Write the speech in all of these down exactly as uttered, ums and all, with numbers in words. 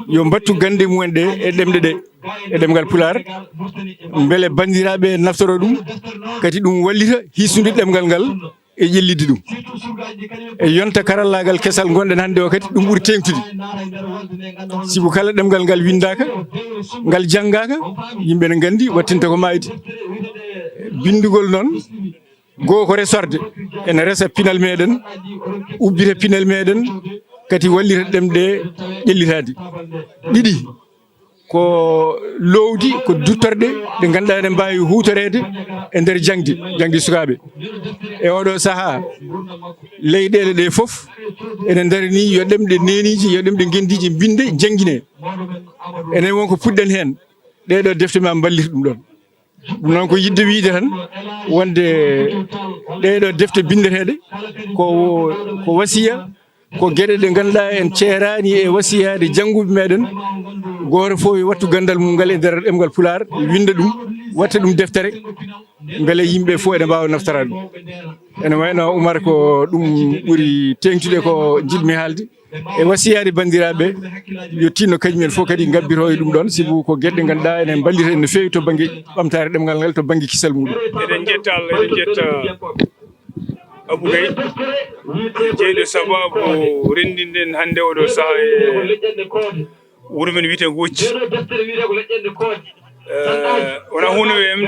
Yo mbattu gannde mumen ɗe e ɗemɗe ɗe, e ɗemngal Pulaar, mbele banndiraaɓe naftoro ɗum, kadi ɗum wallita hisnude ɗemngal ngal e ƴellitde ɗum. E yonta karallaagal kesal ngonɗen hannde o kadi, ɗum ɓuri teeŋtude. Sibu kala ɗemngal ngal winndaaka, ngal janngaaka, yimɓe ne nganndi wattinta ko maayde. Binndugol noon, goo ko resorde, ene resa pinal meɗen, ubbita pinal meɗen, kadi wallita ɗemɗe ƴellitaade. Ɗiɗi, ko loowdi, ko duttorɗe ɗe ngannduɗaa ene mbaawi huutoreede e nder jaŋde, jaŋde sukaaɓe. E oɗo sahaa, leyɗeele ɗe fof ene ndaranii yo ɗemɗe neeniiji, yo ɗemɗe ngenndiiji mbinnde, jannginee. Enen won ko puɗɗen heen, ɗee ɗo defte ma mballita ɗum ɗoon. Ɗum noon ko yiɗde wiyde tan wonde ɗee ɗo defte binndeteeɗe ko, ko wasiya, ko geɗe ɗe ngannduɗaa en ceeraani e wasiyaade jannguɓe meɗen. Gooto fof yo wattu ganndal mum ngal e nder ɗemngal Pulaar, winnda ɗum, watta ɗum deftere, mbele yimɓe fof ene mbaawa naftoraade ɗum. Ene wayno Umar, ko ɗum ɓuri teeŋtude ko njiɗmi haalde. E wasiyaade banndiraaɓe, yo tinno kañum en fof kadi ngabbitoo e ɗum ɗoon, sibu ko geɗe ɗe ngannduɗaa ene mballita en no feewi to bannge ɓamtaare ɗemngal ngal, to bannge kisal muɗum. Eɗen njetta Allah, eɗen njetta Abou Gaye, jeyɗo sabaabu renndinde en hannde oɗo sahaa e wuro men wiyetee Wocci. Eh, wonaa huunde wiyam,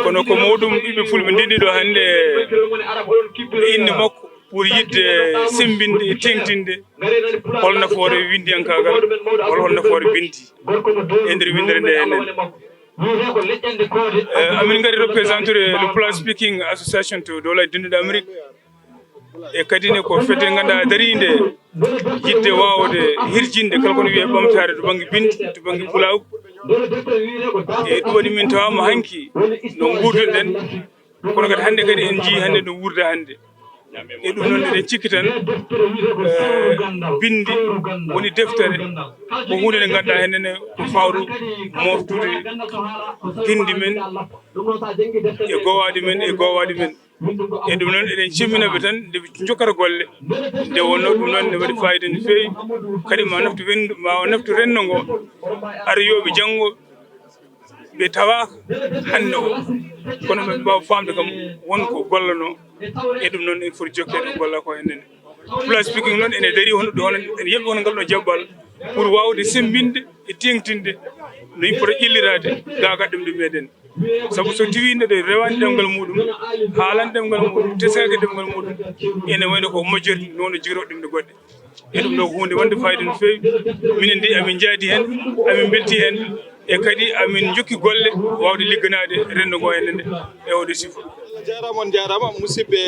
kono ko mawɗum ɓiɓɓe fulɓe ndenndi ɗo hannde e innde makko pour yiɗde semmbinde e teeŋtinde hol nafoore winndiyankaagal, hol, hol nafoore binndi e nder winndere nde enen. Eh, amin ngari représentude le Pulaar Speaking Association to Dowlaaji Dennduɗi Amerik. E kadi ne ko fedde ngannduɗaa dariinde yiɗde waawde hirjinde kala kono wiyee ɓamtaare to bannge binndi, to bannge pulaagu. E ɗum waɗi min tawaama hanki no nguurduɗen, kono kadi hannde kadi en njii hannde no wuurda hannde. E ɗum noon eɗen cikki tan, eh, binndi woni deftere, ko huunde nde ngannduɗaa heen ne ko fawru moftude binndi men e gowaaɗi men e gowaaɗi men. E ɗum noon eɗen cimmina ɓe tan nde ɓe njokkata golle. Nde wonnoo ɗum noon ne waɗi fayida no feewi. Kadi ma naftu wenndu, ma o naftu renndo ngo. Ariyooɓe janngo ɓe tawaaka hannde o. Kono ɓe mbaawa faamde kam won ko gollanoo. E ɗum noon en foti jokkeede golla ko enen. Pulaar Speaking noon ene darii hono ɗo, hono ene yeɓi hono ngal ɗo jabbal pour waawde semmbinde e teeŋtinde no yimɓe foti ƴelliraade gaa gaa ɗemɗe meɗen. Sabu so tiwiinde ɗo rewaani ɗemngal muɗum, haalaani ɗemngal muɗum, teskaaki ɗemngal muɗum, ene wayno ko majorité noon o jogiroo ɗemɗe goɗɗe. E ɗum ɗo ko huunde wonde fayida no feewi. Minen de amin njaadi heen, amin mbelti heen, e kadi amin njokki golle waawde ligganaade renndo ngo heen nde e oɗo sifa. Jaaraama, on jaaraama, musidɓe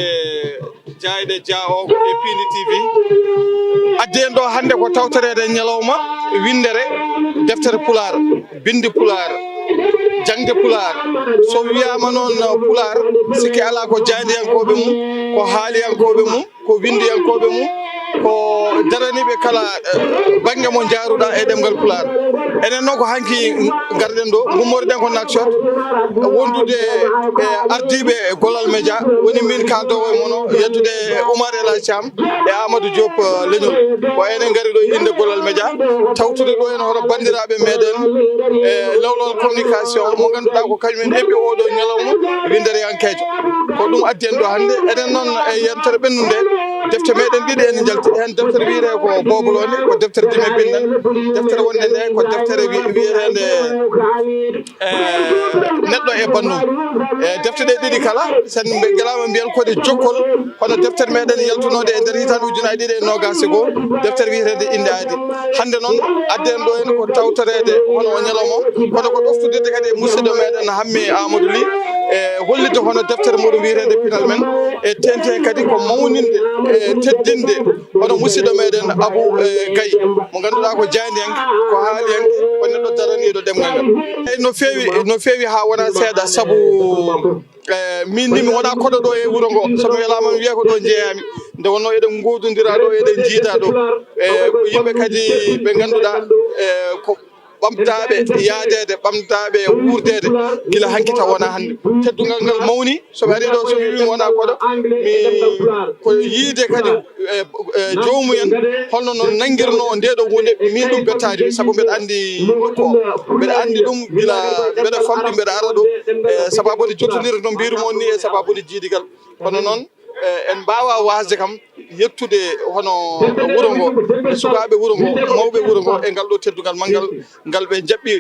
jaayɗe Dia O e Pindi T V. Addi en ɗo hannde ko tawtoreede ñalawma winndere deftere Pulaar, binndi Pulaar, jaŋde Pulaar. So wiyaama noon Pulaar, sikke alaa ko jaayndiyankooɓe mum, ko haaliyankooɓe mum, ko winndiyankooɓe mum, ko daraniiɓe kala, eh, bannge mo njaaruɗaa e ɗemngal Pulaar. Enen noon ko hanki ngarɗen ɗo, ngummoreɗen ko Nouakchott, wondude e ardiiɓe Gollal Média, woni min kaaldoowo e mono, yettude Oumar El Hadj Thiam e Amadou Diop, eh, Leñol. Ko enen ngari ɗo e innde Gollal Média, tawtude ɗo en hono banndiraaɓe meɗen, eh, lawlawal communication mo ngannduɗaa ko kañum en eɓɓi oɗo ñalawma winndereyankeejo. Ko ɗum addi en ɗo hannde. Eɗen noon e yewtere ɓennunde, defte meɗen ɗiɗi en njalti heen. Deftere wiyetee ko Boboloonde, ko deftere dime binndal. Deftere wonde nde ko deftere wi-, wiyeteende, eh, Neɗɗo e Banndum. E defte ɗe ɗiɗi kala, sen mbe-, galaama mbiyen ko ɗe jokkol, kono deftere meɗen yaltunode e nder hitaande ujunaaji ɗiɗi e noogaas e goo, deftere wiyeteende Innde Aadi. Hannde noon, adden ɗo en ko tawtoreede hono o ñalawma o, kono ko ɗoftodirde kadi e musidɗo meɗen Hammi Amadou Ly, e hollitde hono deftere muɗum wiyeteende Pinal Men, e teeŋti heen kadi ko mawninde e teddinde hono musidɗo meɗen Abou, eh, Gaye, mo ngannduɗaa ko jaayndiyanke, ko haaliyanke, ko neɗɗo daraniiɗo ɗemngal ngal. Eyi, no feewi, no feewi haa wonaa seeɗa, sabu, eh, min ni mi wonaa koɗo ɗo e wuro ngo. So mi welaama mi wiya ko ɗo njeeyaami. Nde wonnoo eɗen ngoodondira ɗo, eɗen njiida ɗo. Eh, ko yimɓe kadi ɓe ngannduɗaa, eh, ko ɓamtaaɓe yaadeede, ɓamtaaɓe wuurdeede gila hanki taw wonaa hannde. Teddungal ngal mawni, so mi arii ɗo, so mi wii mi wonaa koɗo, mi ko yiide kadi e, e joomumen, holno noon nanngirnoo ndee ɗoo huunde, miin ɗum bettaani, sabu mbeɗa anndi nokku o, mbeɗa anndi ɗum gila mbeɗa famɗi, mbeɗa ara ɗo, e sababude jottondiral no mbiiru-mi on ni, e sababude jiidigal. Kono noon, e, en mbaawaa waasde kam yettude hono wuro ngo, e sukaaɓe wuro ngo, mawɓe wuro ngo, e ngal ɗoo teddungal manngal, ngal ɓe njaɓɓi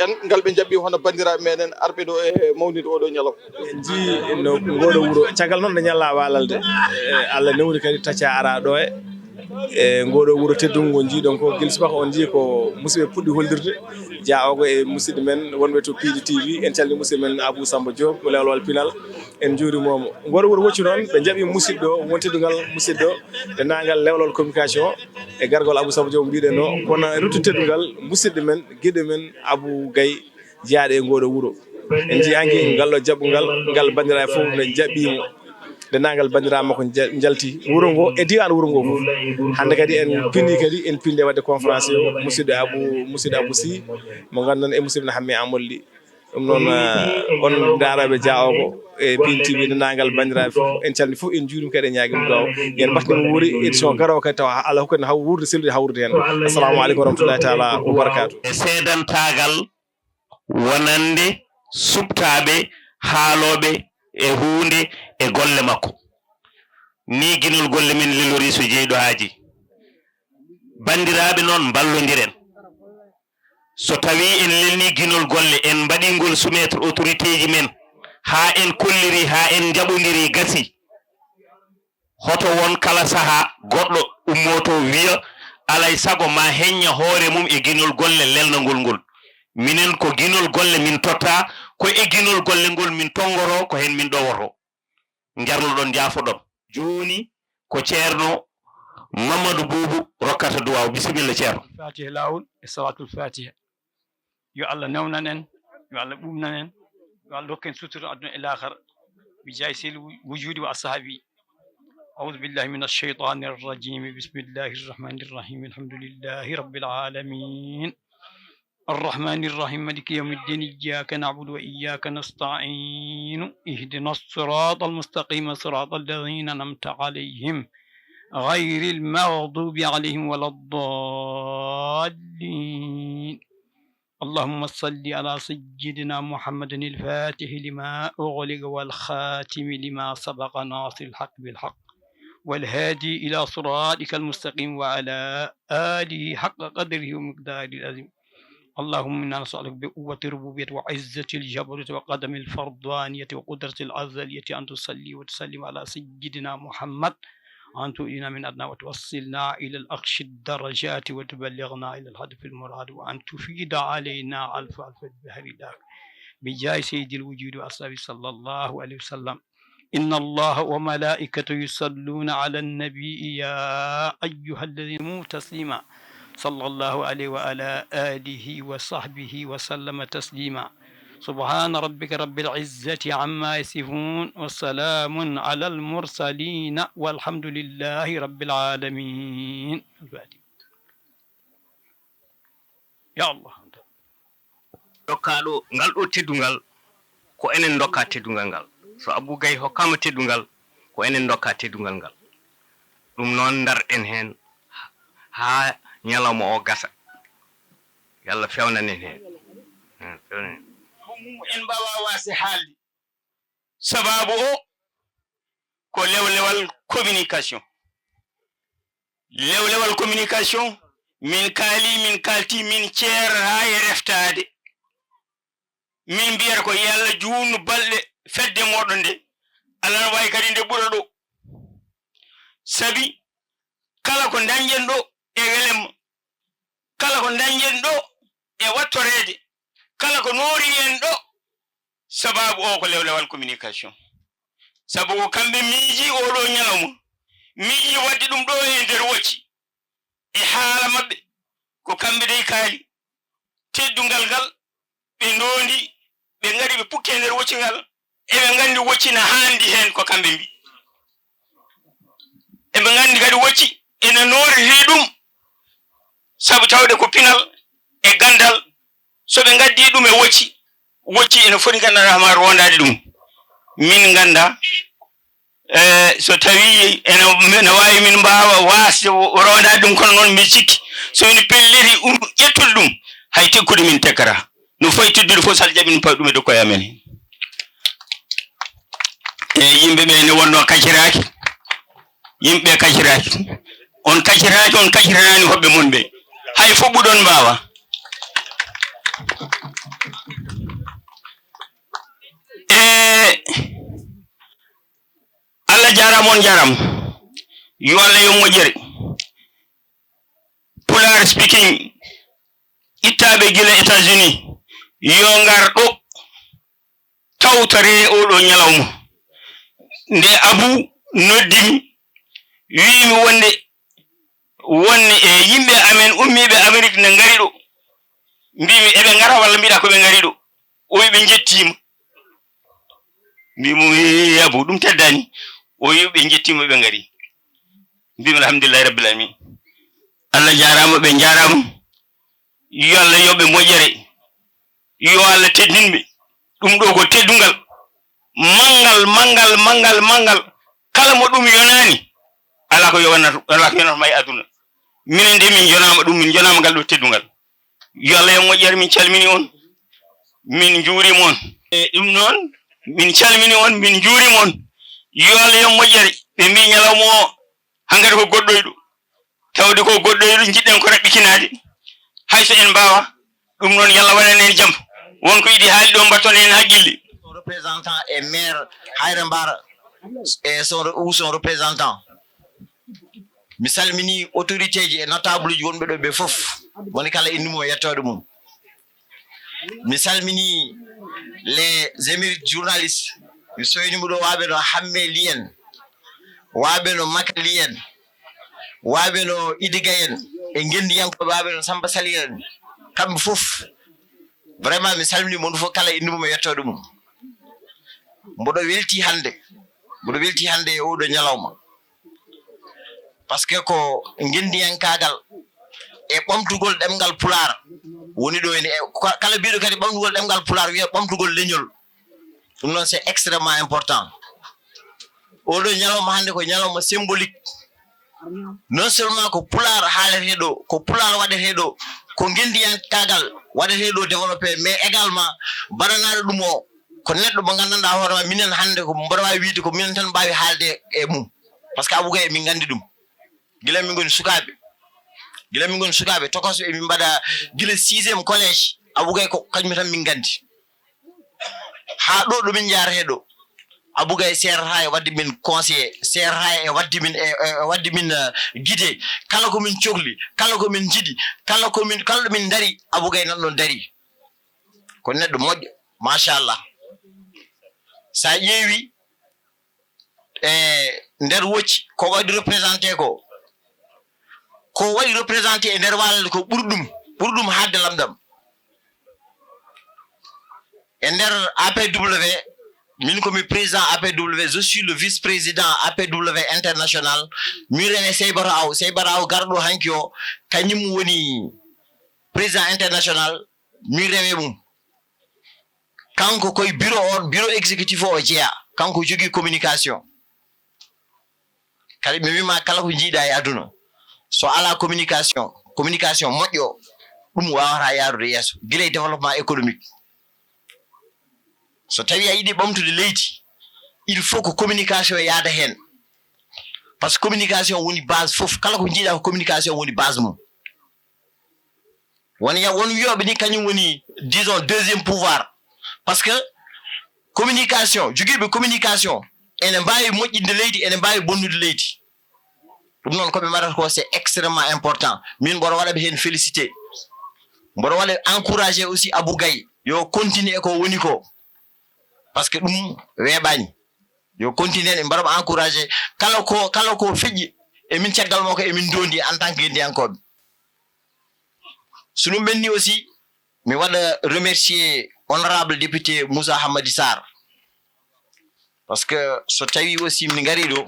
en, ngal ɓe njaɓɓi hono banndiraaɓe meɗen arɓe ɗo e mawninde oo ɗoo ñalawma. En njii no ngoo ɗoo wuro, caggal noon nde ñalla waalalde, e, Allah newni kadi Taca ara ɗo e, e ngoo ɗoo wuro teddungo ngo njiiɗon ko, gila subaka on njii ko musidɓe puɗɗi hollirde, Dia Ogo e musidɗo men wonɓe to Piindi T V, en calmini musidɗo men Abou Samba Diop, mo Lewlewal Pinal, en njuuriima mo. Ngoo ɗoo wuro wocci noon, ɓe njaɓi musidɗo, won teddungal musidɗo, denndaangal Lewlewal Communication, e gargol Abou Samba Diop mbiɗen o, kono ruttu teddungal musidɗo men, giɗo men Abou Gaye, jeyaaɗo e ngoo ɗoo wuro. En njii hanki ngal ɗoo jaɓɓungal, ngal banndiraaɓe fof ne njaɓɓii mo. Denndaangal banndiraaɓe makko nja-, njalti wuro ngo e diiwaan wuro ngo fof. Hannde kadi en pinndii kadi, en pinndii waɗde conférence o, musidɗo Abou, musidɗo Abou Sy, mo ngannduɗon e musidɗo men Hammet Amadou Ly. Ɗum noon, eh, on ndaarooɓe Dia Ogo e Piindi T V, denndaangal banndiraaɓe fof, en calmini fof, en njuuriima kadi, en ñaagiima duwaaw. Yen mbatni mo wuuri édition garoowo kadi tawa Allah hokkani haw wuurde sellude hawrude heen. Assalamu aleykum wa rahmatullahi taala wa barakaatu. E seedantaagal wonande suɓtaaɓe, haalooɓe e huunde e golle makko. Ni ginol golle men lelori so jeyi ɗo haaji. Banndiraaɓe noon mballondiren. So tawii en lelnii ginol golle, en mbaɗii ngol soumettre autoritéji men, haa en kollirii, haa en njaɓondirii, gasii. Hoto won kala sahaa goɗɗo ummotoo wiya, alay sago maa heñña hoore mum e ginol golle lelnangol ngol. Minen ko ginol golle min tottaa, ko e ginol golle ngol min tonngoroo, ko heen min ɗowotoo. Njarnoɗon, njaafoɗon. Jooni ko Ceerno Mamadou Boubou rokkata duwaaw. Bisimilla, Ceerno. Fatiha laawol e Salaatul Fatiha. Yo Allah newnan en, yo Allah ɓuuɓnan en, yo Allah rokku en sutura aduna e laakara. Bi jaahi seydi wujuudi wa ashaabi. أعوذ بالله من الشيطان الرجيم. بسم الله الرحمن الرحيم. الحمد لله رب العالمين. الرحمن الرحيم. مالك يوم الدين. إياك نعبد وإياك نستعين. اهدنا الصراط المستقيم. صراط الذين أنعمت عليهم. غير المغضوب عليهم ولا الضالين. اللهم صل على سيدنا محمد الفاتح لما أغلق والخاتم لما سبق ناصر الحق بالحق والهادي إلى صراطك المستقيم وعلى آله حق قدره ومقداره العظيم. اللهم إنا نسألك بقوة الربوبية وعزة الجبروت وقدم الفردانية وقدرة الأزلية أن تصلي وتسلم على سيدنا محمد، أن تؤينا من أدنى وتوصلنا إلى الأقصى الدرجات وتبلغنا إلى الهدف المراد، وأن تفيض علينا ألف ألف بحر داك بجاه سيد الوجود وأصحابه صلى الله عليه وسلم. إن الله وملائكته يصلون على النبي، يا أيها الذين آمنوا تسليما. صلى الله عليه وعلى آله وصحبه وسلم تسليما. سبحان ربك رب العزة عما يصفون، وسلام على المرسلين، والحمد لله رب العالمين. الفاتحة. يا الله. Dokkaaɗo ngal ɗo teddungal, ko enen ndokka teddungal ngal. So Abou Gaye hokkaama teddungal, ko enen ndokka teddungal ngal. Ɗum noon, ndarɗen heen haa ñalawma o gasa. Yo Allah fewnan en heen. Eh, fewnan en. Ko mum en mbaawaa waasde haalde. Sabaabu o ko lewlewal communication. Lewlewal communication, min kaali, min kaalti, min ceerata e reftaade. Min mbiyata ko yo Allah juutnu balɗe fedde mooɗon nde. Allah no waawi kadi nde ɓura ɗo. Sabi kala ko ndañɗen ɗo e welemma, kala ko ndañɗen ɗo e wattoreede, kala ko noori en ɗo, sabaabu o ko lewlewal communication. Sabu ko kamɓe miiji oo ɗoo ñalawma, miiji waɗde ɗum ɗo e nder wocci. E haala maɓɓe, ko kamɓe dey kaali teddungal ngal, ɓe ndoondi, ɓe ngari, ɓe pukki e nder wocci ngal. Eɓe nganndi wocci na haandi heen, ko kamɓe mbii. Eɓe nganndi kadi wocci ene nooriri ɗum, sabu tawde ko pinal e ganndal So ɓe ngaddi ɗum e wocci, wocci ene foti nganndanɗaa ma rondaade ɗum. Min ngannda, eh, so tawi ene, ene waawi min mbaawa waasde wo-, rondaade ɗum, kono noon mbiɗa sikki so min pelliti um, ƴettude ɗum, hay tekkude min tekkata. No fayi teddude fof, so Allah jaɓi min pawa ɗum e dokkoye amen. E yimɓe ɓe ne wonno kacciraaki. Yimɓe ɓe kacciraaki. On kacciraaki, on kacciranaani hoɓɓe mon ɓe. Hay fuɗɗuɗon mbaawa. E Allah jaaraama, on jaaraama. Yo Allah yo moƴƴere. Pulaar speaking, ittaaɓe gila États-Unis, yo ngar ɗo, tawtoree oɗo ñalawma. Nde Abu noddi mi, wiimi wonde, wonde e yimɓe amen ummiiɓe Amérique ne ngari ɗo. Mbimi, eɓe ngara walla mbiɗa ko ɓe ngari ɗo? O wi, ɓe njettiima. Mbimi, ee, Abu, ɗum teddani. O wi, ɓe njettiima, ɓe ngari. Mbimi, alhamdulillahi rabbil alamin. Allah jaaraama, ɓe njaaraama. Yo Allah yoɓ ɓe moƴƴere. Yo Allah teddin ɓe. Ɗum ɗo ko teddungal. Manngal, manngal, manngal, manngal. Kala mo ɗum yonaani, alaa ko yowanata, alaa ko yonata ma e aduna. Minen de min jonaama ɗum, min jonaama ngal ɗo teddungal. Yo Allah yoɓ moƴƴere, min calmini on. Min njuurima on. E ɗum noon, min calmini on, min njuurima on. Yo Allah yoɓ moƴƴere. Ɓe mbii ñalawma o, hankadi ko goɗɗoyɗo. Tawde ko goɗɗoyɗo, njiɗɗen ko raɓɓitinaade. Hay so en mbaawa, ɗum noon, yo Allah waɗan en jam. Won ko yiɗi haali ɗo, mbatton heen haqqille. Son représentant et maire Hayre Mbar et son, ou son représentant. Mi salmini autorité ji e notable ji wonɓe ɗo ɓe fof. Woni kala innde mum e yettoode mum. Mi salmini les émérites journalistes. Mi soynimo ɗo waaɓe no Hamme Li en, waaɓe no Maka Li en, waaɓe no Idi Gaye en, e ngenndiyankooɓe waaɓe no Samba Sali en. Kamɓe fof, vraiment, mi salmini mo fof kala innde mum e yettoode mum. Mboɗo welti hannde, mboɗo welti hannde e oɗo ñalawma. Par ce que ko ngenndiyankaagal e ɓamtugol ɗemngal Pulaar woni ɗo henne. E ka-, kala biiɗo kadi ɓamtugol ɗemngal Pulaar wiya ɓamtugol leñol. Ɗum noon, c'est extrêmement important. Oɗo ñalawma hannde ko ñalawma symbolique. Non seulement ko Pulaar haaletee ɗo, ko Pulaar waɗetee ɗo, ko ngenndiyankaagal waɗetee ɗo développé, mais également mbaɗanaaɗo ɗum o ko neɗɗo mo nganndanɗaa hoore ma, minen hannde ko mboɗo waawi wiyde ko minen tan mbaawi haalde e mum. Par ce que Abou Gaye min nganndi ɗum. Gila min ngoni sukaaɓe. Gila min ngoni sukaaɓe, tokosɓe, emin mbaɗa gila sixième collège. Abou Gaye ko kañum tan min nganndi. Haa ɗo, ɗo min njaarata ɗo. Abou Gaye seerata e waɗde min conseillé, seerata e waɗde min, e, e, e waɗde min, eh, guide. Kala ko min cohli, kala ko min njiɗi, kala ko min, kala ɗo min ndaari, Abou Gaye nan ɗon daari. Ko neɗɗo moƴƴo, machallah. Sa ƴeewi, e nder wocci, ko waɗi représenté ko, ko waɗi représenté e nder Waalande ko ɓuri ɗum, ɓuri ɗum haaɗde lamɗam. E nder A P W, min ko mi président A P W, je suis le vice-président A P W international. Mi rewe Seybato Aw, Seybato Aw garɗo hanki o, kañum woni président international, mi rewe mum. Kanko koye bureau on, bureau exécutif o, o jeeya. Kanko jogii communication. Kadi mi wiima kala ko njiiɗa e aduna, so alaa communication, communication moƴƴo, ɗum waawata yaarude yeeso, gila e développement économique. So tawi a yiɗi ɓamtude leydi, il faut ko communication yaada heen. Par ce que communication woni base fof, kala ko njiiɗa ko communication woni base mum. Won ya-, won wiyooɓe ni kañum woni, disons, deuxième pouvoir. Par ce que communication, jogiiɓe communication, ene mbaawi moƴƴinde leydi, ene mbaawi bonnude leydi. Ɗum noon ko ɓe mbaɗata ko, c'est extrêmement important. Min mboɗo waɗa ɓe heen félicité. Mboɗo waɗa encouragé aussi Abou Gaye. Yo continue e ko woni ko. Par ce que ɗum weeɓaani. Yo continue heen, en mbaɗa mo encouragé. Kala ko, kala ko feƴƴi, e min caggal makko, e min ndondi en tant que ngenndiyankooɓe. So ɗum ɓenni aussi, mi waɗa remercier honorable député Moussa Hamadi Sarr. Par ce que so tawi aussi min ngari ɗo,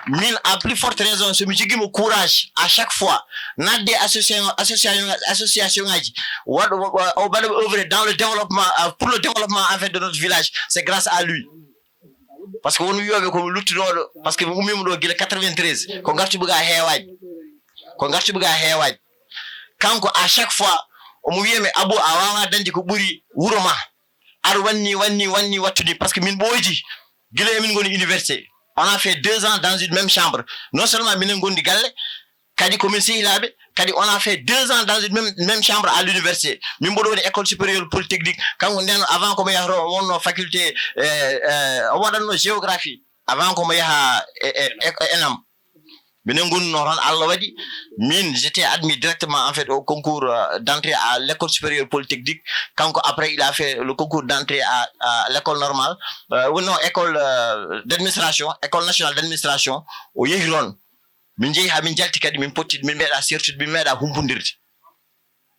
Min, à plus forte raison, so mi jogimo courage à chaque fois, nadde association, association, association ngaji, waɗo, o mbaɗa œuvre dans le développement, euh, pour le développement en fait de notre village, c'est grâce à lui. Parce que won wiyoɓe ko mi luttunoɗo, parce que mi ummima ɗo gila quatre-vingt-treize, ko gartuɓe ga heewaji, ko gartuɓe ga heewaji. Kanko, à chaque fois, omo wiyami, Abou, a wawa dañde ko ɓuri wuuro ma. Ar wanni, wanni, wanni, wattudi, parce que min ɓooydi, gila emin ngoni université. On a fait deux ans dans une même chambre. Non seulement minen ngondi galle, kadi ko min sehilaɓe, kadi on a fait deux ans dans une même, même chambre à l'université. Min mboɗo woni école supérieure polytechnique. Kanko nden, avant ko mo yahata, o wonno faculté, eh, eh, o waɗanno géographie. Avant ko mo yaha e, e, e, e enam. Minen ngonduno toon, Allah waɗi, min, j'étais admis directement, en fait, au concours, euh, d'entrée à l'école supérieure polytechnique. Kanko, après, il a fait le concours d'entrée à, à l'école normale, euh, ou non, école, euh, d'administration, école nationale d'administration. O yehi toon. Min njehi haa min njalti kadi, min potti, min meeɗa sertude, min meeɗa humpondirde.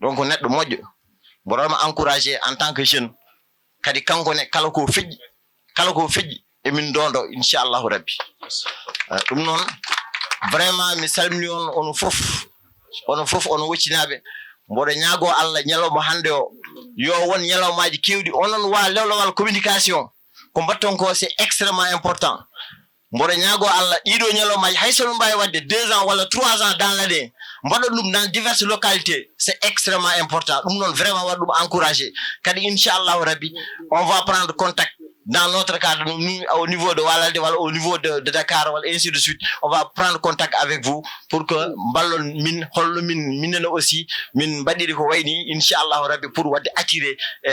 Donc, neɗɗo moƴƴo, mboɗo waɗa mo encouragé en tant que jeune. Kadi kanko ne, kala ko feƴƴi, kala ko feƴƴi, emin ndondo, inchallahu rabbi. Eh, ɗum noon, vraiment, mi salmini on, onon fof, onon fof, onon Woccinaaɓe. Mboɗo ñaago Allah, ñalawma hannde o, yo won ñalawmaaji keewɗi. Onon waa lewlawal communication, ko mbaɗton ko, c'est extrêmement important. Mboɗo ñaago Allah, ɗiɗo ñalawmaaji, hay so min mbaawi waɗde deux ans walla trois ans dans l'année, mbaɗon ɗum dans diverses localités, c'est extrêmement important. Ɗum noon, vraiment, waɗ ɗum encouragé. Kadi, inchallahu rabbi, on va prendre contact dans notre cadre, nous, au niveau de Walalde, walla au niveau de, de Dakar, walla ainsi de suite. On va prendre contact avec vous pour que mballon min, holno min, minen aussi, min mbaɗiri ko wayni, inchallahu rabbi, pour waɗde attiré, eh,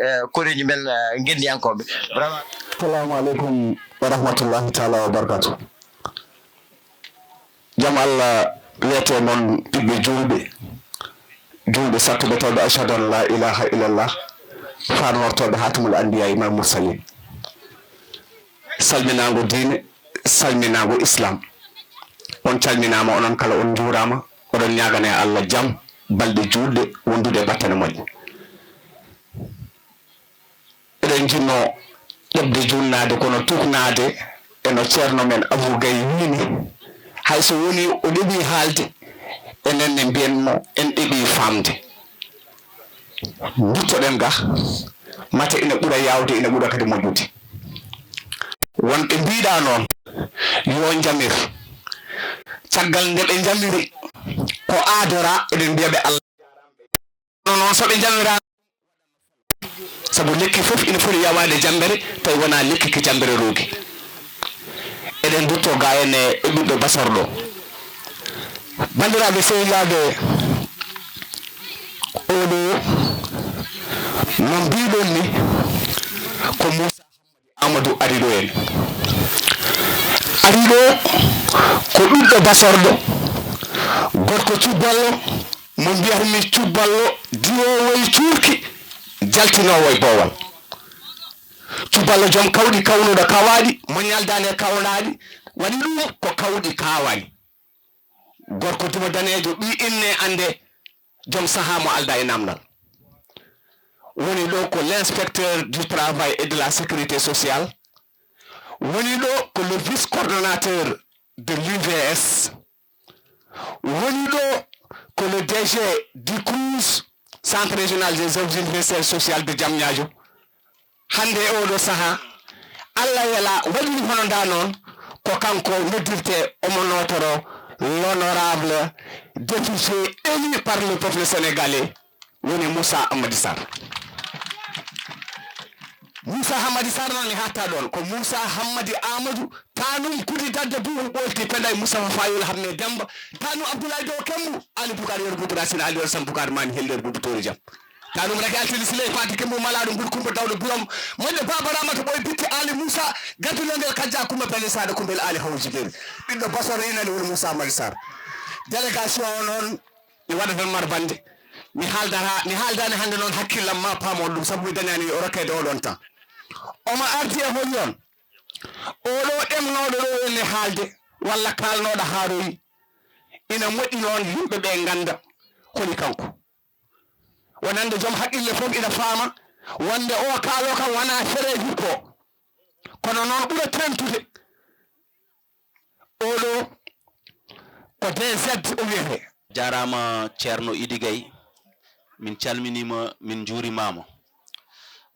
eh, koreeji men, eh, ngenndiyankooɓe. Vraiment. Assalamu aleykum wa rahmatullahi taala wa barakatuh. Jam Allah wiyete mon ɓiɓɓe juulɓe, juulɓe sattuɓe tawɓe ashhadu an la ilaha illallah, fanortoɓe hatimul anbiya imam mursalin. Salminago diine, salminago islam. On calminama, onon kala on njuurama, oɗon ñagane Allah jam, balɗe juulɗe, wondude e battane moƴƴe. Eɗen jinno ɗeɓde junnaade, kono tuugnaade e no ceerno men Abou Gaye wiini, hay so woni o ɗeɓi haalde, enen ne mbiyen mo en ɗeɓi faamde. Nduttoɗen ga, mate ina ɓura yaawde, ina ɓura kadi moƴƴude. Wonɓe mbiɗa noon, yo njamir. Caggal nde ɓe njamiri, ko aadora, eɗen mbiya ɓe Allah. Kono noon, so ɓe njamiraama, sabu lekki fof ina foti yawaade jammbere, tawi wonaa lekki ki jammbere roogi. Eɗen ndutto ga en e ɓiɗɗo Basor ɗo. Banndiraaɓe sehilaaɓe, oɗo, no mbiɗon ni, ko Moussa Amadou ari ɗo en. Ari ɗo ko ɓiɗɗo Basorɗo, gorko cubballo, mo mbiyatmi cubballo diwoowo e cuurki, jaltinoowo e boowal. Cubballo joom kawɗi kawnuɗo kawaaɗi, mo ñaldaani e kawlaaɗi, waɗi ɗum ko kawɗi kaawaani. Gorko duma daneejo, ɓii inne annde, joom sahaa mo aldaa e naamnal. Woni ɗo ko l'inspecteur du travail et de la sécurité sociale. Woni ɗo ko le vice-coordonnateur de l'U V S. Woni ɗo ko le D G du CROUS, Centre Régional des Œuvres Universelles Sociales de Diamniadio. Hannde e oɗo sahaa, Allah wela waɗiri hono nda noon, ko kanko noddirte, omo nootoro l'honorable député élu par le peuple sénégalais, woni Moussa Hamady Sarr. Moussa Hamady Sarr noon, mi hatta ɗoon, ko Moussa Hamady Amadou, tanum Kudi Dadda Buubu Ɓolti Penday Moustapha Fayol Hamme Demba, tanum Abdoulaye Dow Kembu, Ali Boucar Yero Boubacar Sine, Ali Yero Sam Boucar Mani Hellere Boubu Tori Jam. Tanum Raky Altine Siley Fati Kembu Malaɗo Mbuɗo Kumba Dawɗo Burom, moƴƴo Baba Ramata Ɓoy Bitti Ali Moussa, Gaddulel Ngel Kajja Kumba Pelle Saɗa Kumbel Ali Haw Jibel. Ɓiɗɗo Basoro inani woni Moussa Hamady Sarr. Délégation o noon, mi waɗa tan marbande. Mi haaldata, mi haaldani hannde noon hakkillam ma paamol ɗum, sabu mi dañani o rokkede oɗon temps. Omo ardi e holi on. Oɗo ɗemnooɗo ɗo ene haalde, walla kaalnooɗo haaroyi. Ina moƴƴi noon yimɓe ɓe ngannda holi kanko. Wonande joom haqqille fof ina faama wonde o kaalo kam wonaa fere hippo. Kono noon ɓura tentude. Oɗo ko D Z o wiyete. Jarama Ceerno Idi Gay, min calminima, min juurimama.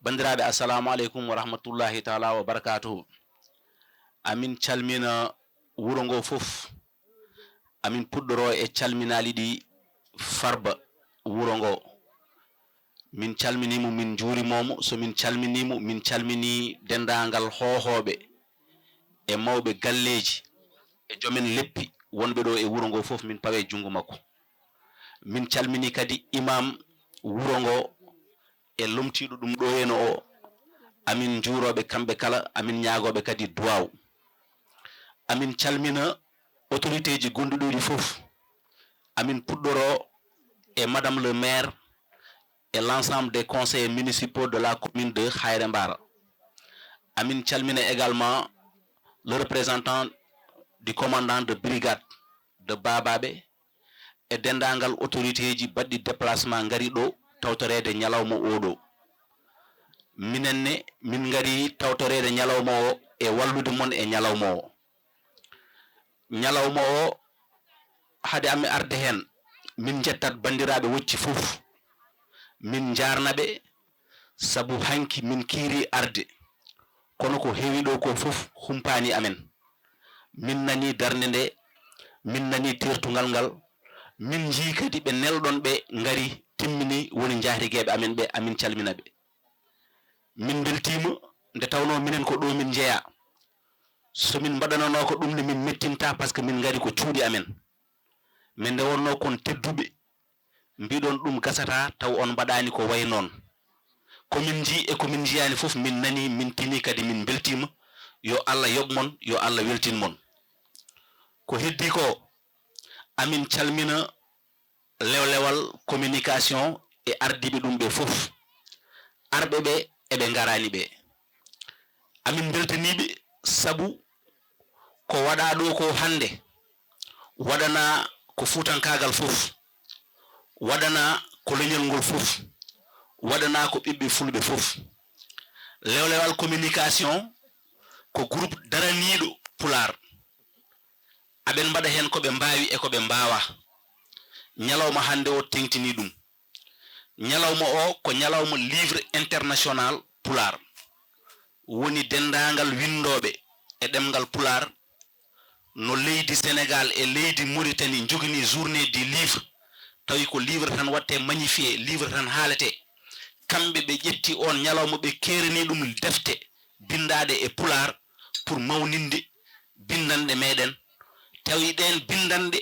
Bandiraɓe, assalamu aleykum wa rahmatullahi taala wa barakatuhu. Amin calmina wuro ngo fof. Amin puɗɗoro e calminali ɗi Farba wuro ngo. Min calminimo, min juurimomo. So min calminimo, min calmini dendagal hohoɓe e mawɓe galleji e jomen leppi wonɓe ɗo e wuro ngo fof, min pawe junngo makko. Min calmini kadi imam wuro ngo e lomtiiɗo ɗum ɗo heno o. Amin njuurooɓe kamɓe kala, amin ñaagooɓe kadi duwaaw. Amin calmina autorité ji gonduɗo ɗi fof. Amin puɗɗoro e madame le maire et l'ensemble des conseillers municipaux de la commune de Hayre Mbara. Amin calmina également le représentant du commandant de brigade de Babaɓe e denndaangal autorité ji baɗɗi déplacement ngari ɗo tawtoreede ñalawma oɗo. Minen ne, min ngari tawtoreede ñalawma o e wallude mon e ñalawma o. Ñalawma o, hade amin arde heen, min njettat banndiraaɓe wocci fof. Min njaarna ɓe, sabu hanki min kiiri arde. Kono ko heewi ɗo ko fof humpaani amen. Min nani darnde nde, min nani teertungal ngal, min njii kadi ɓe nelɗon ɓe ngari, timmini, woni njaatigeeɓe amen ɓe, amin calmina ɓe. Min mbeltiima nde tawnoo minen ko ɗo min njeyaa. So min mbaɗananoo ko ɗum ne min mettinta, par ce que min ngari ko cuuɗi amen. Min nde wonnoo kon tedduɓe, mbiɗon ɗum gasata taw on mbaɗaani ko wayi noon. Ko min njii e ko min njiyaani fof min nani, min tini kadi min mbeltiima. Yo Allah yoɓ mon, yo Allah weltin mon. Ko heddi ko, amin calmina lewlewal communication e ardiiɓe ɗum ɓe fof. Arɓe ɓe eɓe ngaraani ɓe. Amin mbeltaniiɓe sabu ko waɗaa ɗo ko hannde waɗanaa ko fuutankaagal fof, waɗanaa ko leñol ngol fof, waɗanaa ko ɓiɓɓe fulɓe fof. Lewlewal communication ko groupe daraniiɗo Pulaar. Aɓen mbaɗa heen ko ɓe mbaawi e ko ɓe mbaawaa. Ñalawma hannde o teŋtini ɗum. Ñalawma o ko ñalawma livre international Pulaar. Woni denndaangal winndooɓe e ɗemngal Pulaar no leydi Senegaal e leydi Moritani njogini journée du livre, tawi ko livre tan waɗte magnifié, livre tan haalete. Kamɓe ɓe ƴetti oon ñalawma, ɓe keerani ɗum defte binndaaɗe e Pulaar pour mawninde binndanɗe meɗen. Tawi ɗeen binndanɗe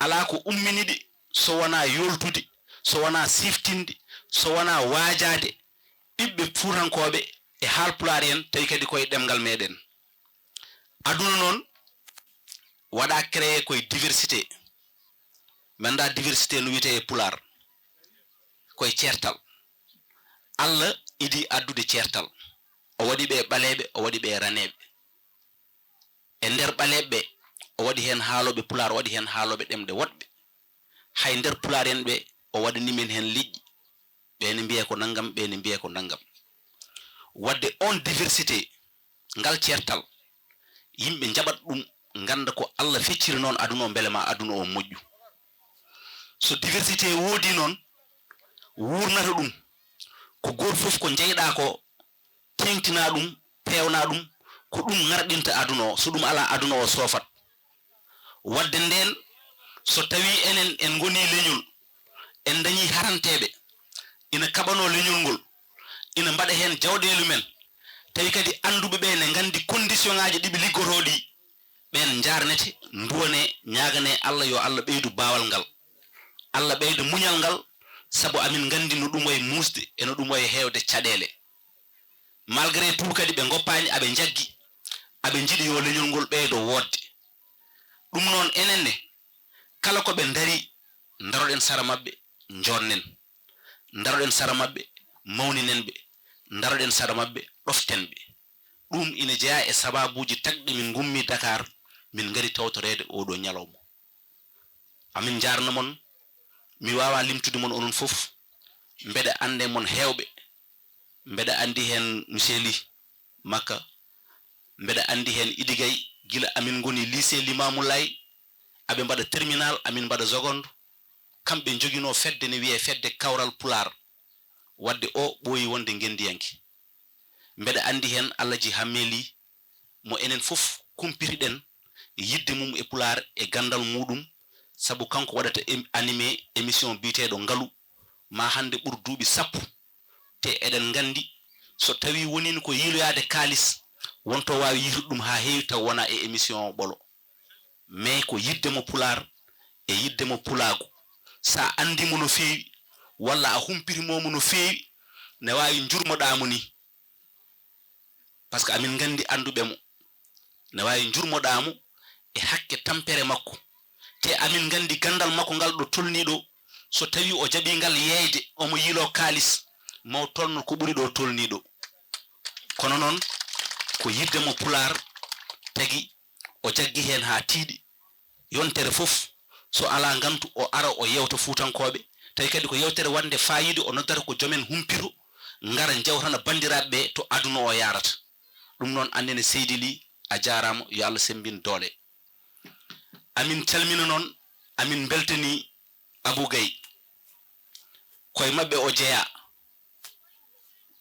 alaa ko ummini ɗi so wonaa yooltude, so wonaa siftinde, so wonaa waajaade ɓiɓɓe fuutankooɓe e haalpulaar en, tawi kadi koye ɗemngal meɗen. Aduna noon waɗa créé koye diversité. Mi anndaa diversité no wiyetee e Pulaar, koye ceertal. Allah idii addude ceertal. O waɗi ɓe ɓaleeɓe, o waɗi ɓe raneeɓe. E nder ɓaleeɓe ɓe, o waɗi heen haalooɓe Pulaar, o waɗi heen haalooɓe ɗemɗe woɗɓe. Hay nder Pulaar en ɓe, o waɗani min heen leƴƴi. Ɓe ne mbiya ko nanngam, ɓe ne mbiya ko nanngam. Waɗde oon diversité, ngal ceertal, yimɓe njaɓat ɗum, ngannda ko Allah fecciri noon aduna o, mbele ma aduna o moƴƴu. So diversité woodi noon, wuurnata ɗum, ko gooto fof ko njeyɗaa ko, teeŋtinaa ɗum, peewnaa ɗum, ko ɗum ŋarɗinta aduna o. So ɗum alaa, aduna o soofat. Waɗde ndeen, so tawii enen en ngonii leñol, en ndañii haranteeɓe ina kaɓanoo leñol ngol, ina mbaɗa heen jawɗeeli men, tawi kadi annduɓe ɓe ne nganndi condition ŋaaji ɗi ɓe liggotoo ɗi, ɓeen njaarnete, nduwane, ñaagane Allah yo Allah ɓeydu baawal ngal, Allah ɓeyda muñal ngal, sabu amin nganndi no ɗum wayi muusde e no ɗum wayi heewde caɗeele. Malgré tout kadi ɓe ngoppaani, aɓe njaggi, aɓe njiɗi yo leñol ngol ɓeydo woodde. Ɗum noon enen ne, kala ko ɓe ndarii, ndaroɗen sara maɓɓe, njoɗnen. Ndaroɗen sara maɓɓe, mawninen ɓe. Ndaroɗen sara maɓɓe, ɗoften ɓe. Ɗum ina jeyaa e sabaabuuji tagɗi min ngummi Dakar, min ngari tawtoreede oo ɗoo ñalawma. Amin njaarna mon, mi waawaa limtude mon onon fof, mbeɗa annde mon heewɓe. Mbeɗa anndi heen Monsieur Ly Makka, mbeɗa anndi heen Idi Gaye, Gila amin ngoni lycée Limamou Laye, aɓe mbaɗa terminal, amin mbaɗa seconde. Kamɓe njoginoo fedde ne wiyee Fedde Kawral Pulaar. Wadde o ɓooyi wonde ngenndiyanke. Mbeɗa anndi heen Alhaji Hammee Lih, mo enen fof kumpitiɗen yiɗde mum e Pulaar e ganndal muuɗum, sabu kanko waɗata em-, animé émission biyeteeɗo Ngalu, maa hannde ɓur duuɓi sappo. Te eɗen nganndi, so tawii woniino ko yiiloyaade kaalis, wonto waawi yiitude ɗum haa heewi taw wonaa e émission o ɓolo. Mais ko yiɗde mo Pulaar e yiɗde mo Pulaagu. So a anndii mo no feewi, walla a humpitiima mo no feewi, ne waawi njurmoɗaa mo nii. Par ce que amin nganndi annduɓe mo. Ne waawi njurmoɗaa mo e hakke tampere makko. Te amin nganndi ganndal makko ngal ɗo tolnii ɗo, so tawii o jaɓii ngal yeeyde, omo yiiloo kaalis, mo tolno ko ɓuri ɗo tolnii ɗo. Kono noon, ko yiɗde mo Pulaar tagi o jaggi heen haa tiiɗi. Yontere fof, so alaa ngantu, o ara o yeewta Fuutankooɓe. Tawi kadi ko yeewtere waɗnde faayiida, o noddata ko jomen humpito, ngara njewtana banndiraaɓe ɓe to aduna o yaarata. Ɗum noon, anndene Seydi Lih, a jaaraama, yo Allah semmbin doole. Amin calmina noon, amin mbeltanii Abou Gaye. Koye maɓɓe o jeyaa.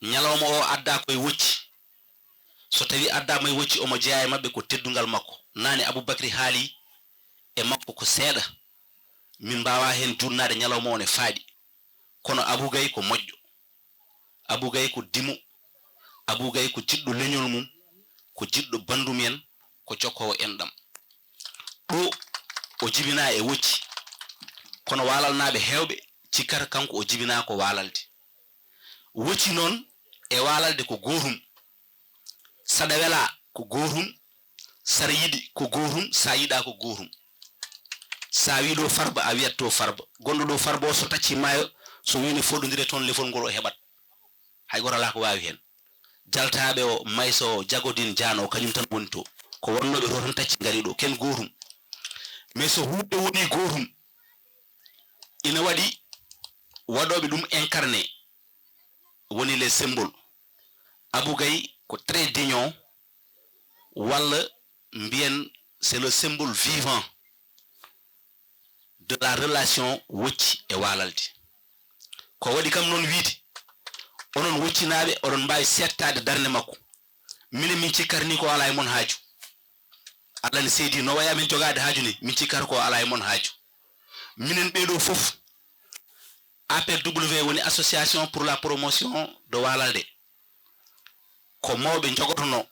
Ñalawma o addaa koye wocci. So tawii addaama e wocci, omo jeyaa e maɓɓe ko teddungal makko. Naane Aboubacry haali e makko ko seeɗa. Min mbaawaa heen juutnaade ñalawma o ne faaɗi. Kono Abou Gaye ko moƴƴo. Abou Gaye ko dimo. Abou Gaye ko jiɗɗo leñol mum, ko jiɗɗo banndum en, ko jokkoowo enɗam. Ɗo o jibinaa e wocci, kono waalalnaaɓe heewɓe cikkata kanko o jibinaa ko waalalde. Wocci noon e waalalde ko gootum. Saɗa welaa ko gootum, saɗa yiɗi ko gootum, sa yiɗaa ko gootum. Sa wii ɗo Farba, a wiyat to Farba. Gonɗo ɗo Farba o so tacci maayo, so wii ne fooɗondire toon lefol ngol o heɓat. Hay gooto alaa ko waawi heen. Jaltaaɓe o, Maysa o, Jagodin, Jaan o, kañum tan woni to. Ko wonnooɓe to tan tacci ngari ɗo, ken gootum. Mais so huuɓe woni gootum, ina waɗi waɗooɓe ɗum incarné, woni les symboles. Abou Gaye ko très digne, walla mbiyen c'est le symbole vivant de la relation wocci e waalalde. Ko waɗi kam noon wiide, onon woccinaaɓe, oɗon mbaawi seettaade darnde makko. Minen min cikkata ni ko alaa e mon haaju. Allah ne seedi no wayi amen jogaade haaju ni, min cikkata ko alaa e mon haaju. Minen ɓee ɗo fof, A P W woni Association pour la Promotion de Waalalde. Ko mawɓe njogotonoo.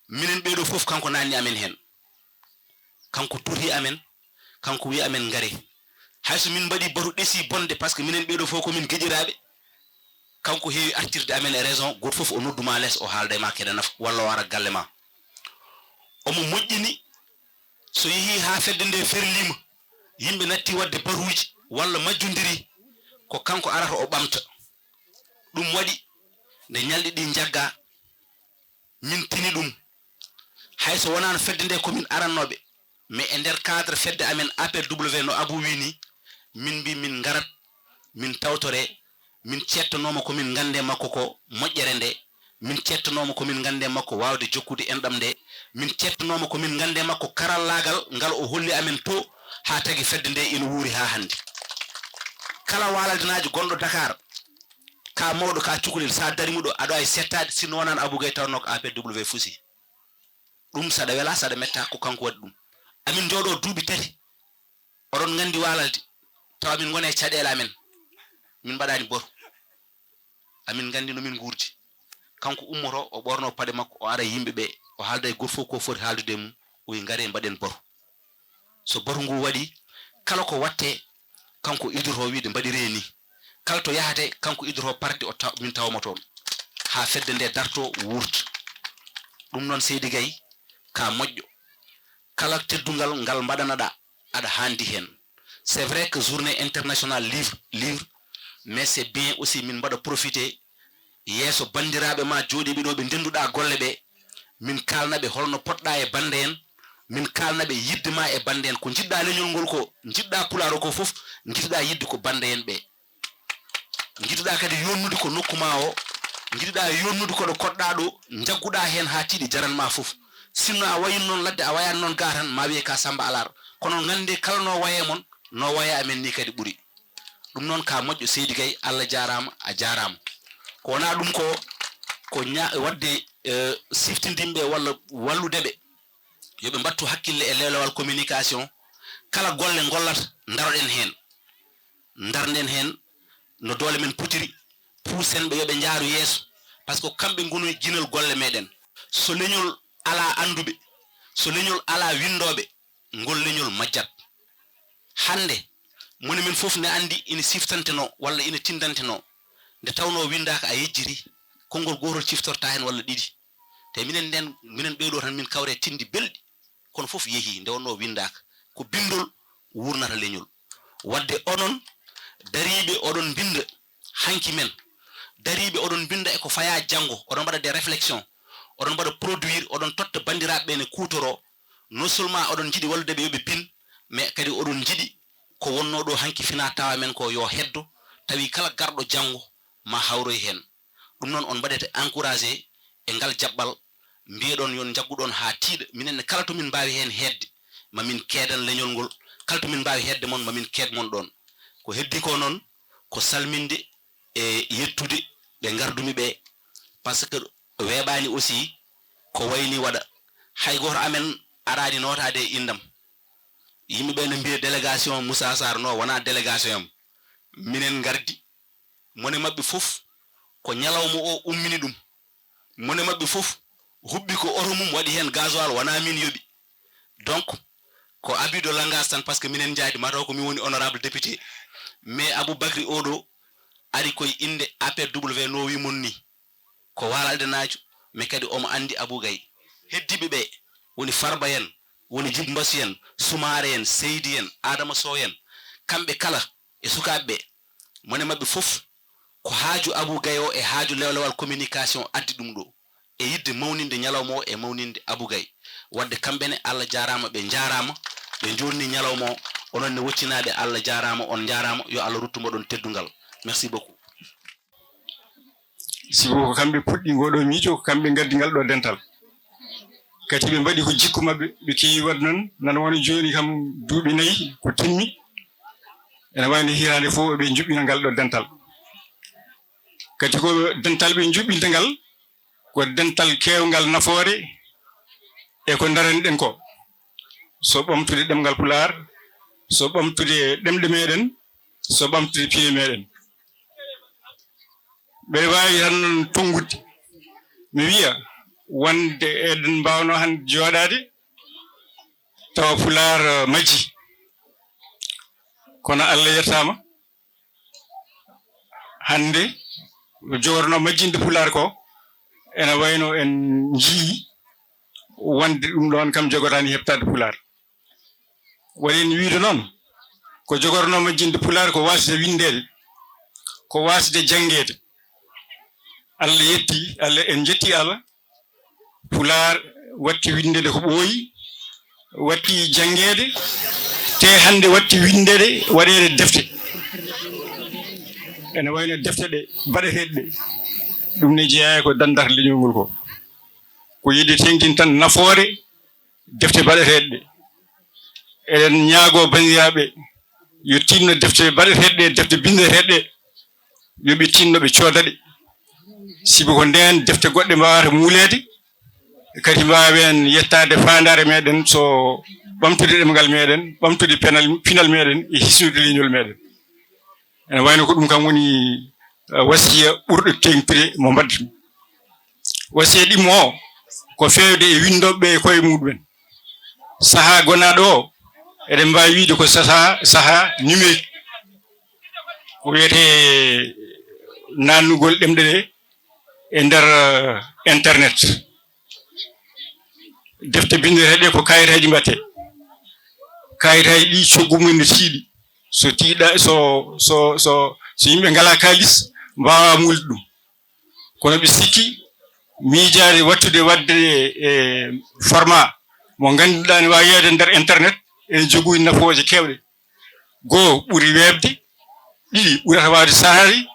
Minen ɓee ɗo fof kanko naanni amen heen. Kanko tuti amen, kanko wi amen ngare. Hay so min mbaɗi batu ɗesi bonde, par ce que minen ɓee ɗo fof ko min geƴiraaɓe. Kanko heewi artirde amen e raison, gooto fof o noddu ma les, o haalda e ma keɗa nafa, walla o ara galle ma. Omo moƴƴini, so yehii haa fedde nde ferliima, yimɓe natti waɗde batuuji, walla majjondiri, ko kanko arata o ɓamta. Ɗum waɗi nde ñalɗi ɗi njagga, min tini ɗum. Hay so wonaano fedde nde ko min arannooɓe, mais e nder cadre fedde amen A P W no Abou wii ni, min mbi min ngarat, min tawtore, min cettanooma ko min nganndi e makko ko moƴƴere nde, min cettanooma ko min nganndi e makko waawde jokkude enɗam nde, min cettanooma ko min nganndi e makko karallaagal ngal o holli amen to haa tagi fedde nde ina wuuri haa hannde. Kala waalaldenaajo gonɗo Dakar, ka mawɗo, ka cukalel, sa dari muɗo, aɗa waawi settaade, sinno wonaano Abou Gaye tawnoo ko A P W fusi. Ɗum saɗa wela, saɗa metta, ko kanko waɗi ɗum. Amin njooɗoo duuɓi tati, oɗon nganndi waalalde, tawa min ngona e caɗeele amen, min mbaɗaani batu. Amin nganndi no min nguurdi. Kanko ummoto, o ɓorno paɗe makko, o ara e yimɓe ɓe, o haalda e gooto fof ko foti haaldude e mum, o wi ngare mbaɗen batu. So batu ngu waɗi, kala ko watte, kanko idorto wiide mbaɗiree ni. Kala to yahate, kanko idorto parti o taw, min tawamo toon. Haa fedde nde darto wuurta. Ɗum noon Seydi Gaye, ka moƴƴo. Kala teddungal ngal mbaɗanaɗa, aɗa haandi heen. C'est vrai que journée internationale livre, livre, mais c'est bien aussi min mbaɗa profité yeeso banndiraaɓe ma jooɗiiɓe ɗo ɓe ndennduɗaa golle ɓe, min kaalna ɓe holno potɗa e bannde en, min kaalna ɓe yiɗde ma e bannde en. Ko njiɗɗa leñol ngol ko, njiɗɗa pulaar o ko fof, njiɗɗa yiɗde ko bannde en ɓe. Njiɗɗa kadi yonnude ko nokku ma o, njiɗɗa yonnude ko ɗo koɗɗa ɗo, njagguɗa heen haa tiiɗi jaran ma fof. Sinno a wayino noon ladde, a wayaani noon gaa tan, ma wiye ka Samba Alaar. Kono ngannde kala no waye mon, no waye amen ni kadi ɓuri. Ɗum noon ka moƴƴo, Seydi Gaye, Allah jaaraama, a jaaraama. Ko wonaa ɗum ko, ko ña-, waɗde, eh, siftindinɓe walla wallude ɓe. Yo ɓe mbattu hakkille e lewlewal communication. Kala golle ngollata, ndaroɗen heen. Ndarden heen no doole men potiri, puusen ɓe yo ɓe njaaru yeeso, par ce que kamɓe ngoni jinal golle meɗen. So leñol alaa annduɓe, so leñol alaa winndooɓe, ngol leñol majjat. Hannde, moni men fof ne anndi ina siftantenoo walla ina tinndantenoo, nde tawnoo winndaaka a yejjiti, konngol gootol ciftortaa heen walla ɗiɗi. Te minen nden, minen ɓeeɗo tan min kawre tinndi belɗi, kono fof yehii, nde wonnoo winndaaka. Ko binndol wuurnata leñol. Waɗde onon dariiɓe oɗon mbinnda hanki men, dariiɓe oɗon mbinnda e ko fayaa janngo, oɗon mbaɗa des réflexions, oɗon mbaɗa produire, oɗon totta banndiraaɓe ɓe ne kuutoroo. Non seulement oɗon njiɗi wallude ɓe yo ɓe bin, mais kadi oɗon njiɗi ko wonnoo ɗo hanki finaa tawaa men ko yo heddo, tawi kala garɗo janngo ma hawroy heen. Ɗum noon on mbaɗete encouragé e ngal jaɓɓal, mbiyeɗon yon njagguɗon haa tiiɗa. Minen ne kala to min mbaawi heen heedde, ma min keedan leñol ngol. Kala to min mbaawi heedde mon, ma min keed mon ɗoon. Ko heddi ko noon, ko salminde e yettude ɓe ngardumi ɓe, par ce que weeɓaani aussi ko wayni waɗa. Hay gooto amen araani nootaade e inndam. Yimɓe ɓe no mbiya délégation Moussa Sarr, no wonaa délégation am. Minen ngardi, mone maɓɓe fof ko ñalawma o ummini ɗum. Mone maɓɓe fof huɓɓi ko oto mum waɗi heen gasoil, wonaa min yoɓi. Donc, ko abus de langage tan, par ce que minen njaadi, mataw ko min woni honorable député. Mais Aboubacry oɗo ari koye innde A P W no wi mon ni. Ko Waalo Aldenaajo, mais kadi omo anndi Abou Gaye. Heddiiɓe ɓe woni Farba en, woni Jib Mbasu en, Sumaare en, Seydi en, Adama Sow en. Kamɓe kala e sukaaɓe ɓe, mone maɓɓe fof ko haaju Abou Gaye o e haaju lewlewal communication addi ɗum ɗo, e yiɗde mawninde ñalawma o e mawninde Abou Gaye. Waɗde kamɓe ne, Allah jaaraama, ɓe njaaraama, ɓe njoɗni ñalawma o. Onon ne woccinaaɓe, Allah jaaraama, on njaaraama, yo Allah ruttu moɗon teddungal. Merci beaucoup. Sibu ko kamɓe puɗɗi ngoo ɗoo miijo, ko kamɓe ngaddi ngal ɗoo dental. Kadi ɓe mbaɗi ko jikku maɓɓe, ɓe keewi waɗde noon, nana wano jooni kam duuɓi nayi ko timmi. Ene wayno hitaande fof ɓe njuɓɓina ngal ɗoo dental. Kadi ko dental ɓe njuɓɓinta ngal, ko dental keewngal nafoore e ko ndaranɗen ko. So ɓamtude ɗemngal Pulaar, so ɓamtude ɗemɗe meɗen, so ɓamtude pine meɗen. Mbeɗa waawi tan tonngude, mi wiya wonde eɗen mbaawno hannde jooɗaade tawa Pulaar, eh, majji. Kono Allah yettaama, hannde ko jogorno majjinde Pulaar ko, ene wayno en njii wonde ɗum ɗoon kam jogotaani heɓtaade Pulaar. Waɗi en wiyde noon, ko jogorno majjinde Pulaar ko waasde winndeede, ko waasde janngeede. Allah yetti, Allah, en njetti Allah, Pulaar watti winndeede ko ɓooyi, watti janngeede, te hannde watti winndeede, waɗeede defte. Ene wayno defte ɗe baɗeteeɗe ɗe. Ɗum ne jeyaa e ko danndata leñol ngol ko. Ko yiɗde teeŋtin tan nafoore defte baɗeteeɗe ɗe. Eɗen ñaagoo banndiraaɓe yo tinno defte baɗeteeɗe ɗe, defte binndeteeɗe ɗe, yo ɓe tinno ɓe cooda ɗe. Sibu ko ndeen defte goɗɗe mbaawata muuleede, kadi mbaawen yettaade faandaare meɗen, so ɓamtude ɗemngal meɗen, ɓamtude penal, pinal meɗen e hisnude leñol meɗen. Ene wayno ko ɗum kam woni, eh, wasiya ɓurɗo teeŋtude mo mbaɗde ɗum. Wasiya ɗimmo o ko feewde e winndooɓe ɓe e koye muɗumen. Sahaa gonaaɗo o, eɗen mbaawi wiyde ko sahaa, sahaa numérique. Ko wiyetee naatnugol ɗemɗe ɗe e nder, eh, internet. Defte binndeteeɗe ko kayitaaji mbaɗetee. Kayitaaji ɗi coggu mum ne tiiɗi. So tiiɗa, so, so, so, so yimɓe ngalaa kaalis, mbaawaa muuleede ɗum. Kono ɓe sikki miijaade waɗtude waɗde, e, format mo ngannduɗaa ne waawi yaade nder internet, ene jogii nafooje keewɗe. Goo ɓuri weeɓde, ɗiɗi ɓurata waawde sahaaji,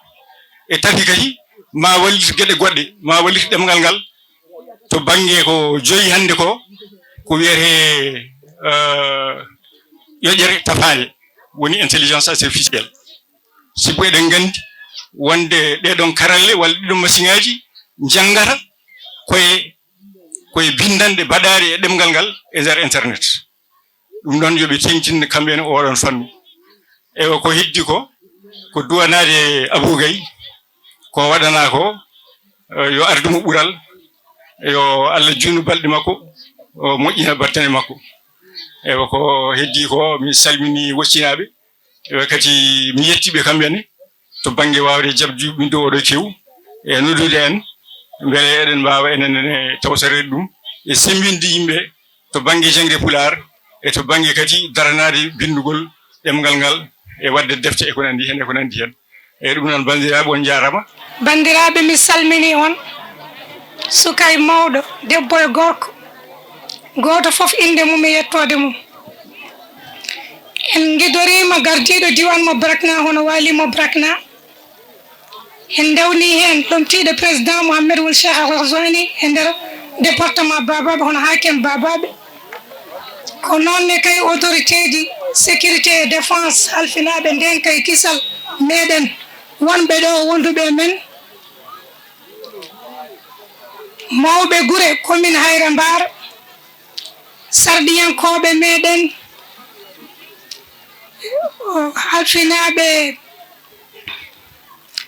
e tati kadi ma wallit geɗe goɗɗe, ma wallit ɗemngal ngal to bannge ko joyi hannde ko, ko wiyetee, eh, ƴoƴere tafaande, woni intelligence artificielle. Sibu eɗen nganndi wonde ɗee ɗoon karalle walla ɗii ɗoon masiŋaaji njanngata koye, koye binndanɗe baɗaaɗe e ɗemngal ngal e nder internet. Ɗum noon, yo ɓe teeŋtin kamɓe ne ooɗoon fannu. Ewa, ko heddi ko, ko duwanaade Abou Gaye, ko waɗanaa ko, eh, yo ardu mo ɓural, yo Allah juutnu balɗe makko, o moƴƴina battane makko. Ewa, ko heddi ko, min salminii Woccinaaɓe, ewa, kadi mi yettii ɓe kamɓe ne, to bannge waawde jaɓde juɓɓinde oɗo kewu, e noddude en, mbele eɗen mbaawa enen ne tawtoreede ɗum, e semmbinde yimɓe to bannge jaŋde Pulaar, e to bannge kadi daranaade binndugol ɗemngal ngal, e waɗde defte e ko nanndi heen, e ko nanndi heen. E ɗum noon, banndiraaɓe, on njaaraama. Banndiraaɓe, mi salminii on, suka e mawɗo, debbo e gorko, gooto fof innde mum e yettoode mum. En ngidoriima gardiiɗo diiwaan mo Brakna, hono Waali mo Brakna. En ndewnii heen lomtiiɗo président Mouhamed Wul Cheikh Al Ghazouani e nder département Babaɓe, hono haakim Babaɓe. Ko noon ne kay autorité ji sécurité et défense halfinaaɓe ndeen kay kisal meɗen wonɓe ɗo wonduɓe e men. Mawɓe gure commune Hayra Mbar, sarɗiyankooɓe meɗen, halfinaaɓe,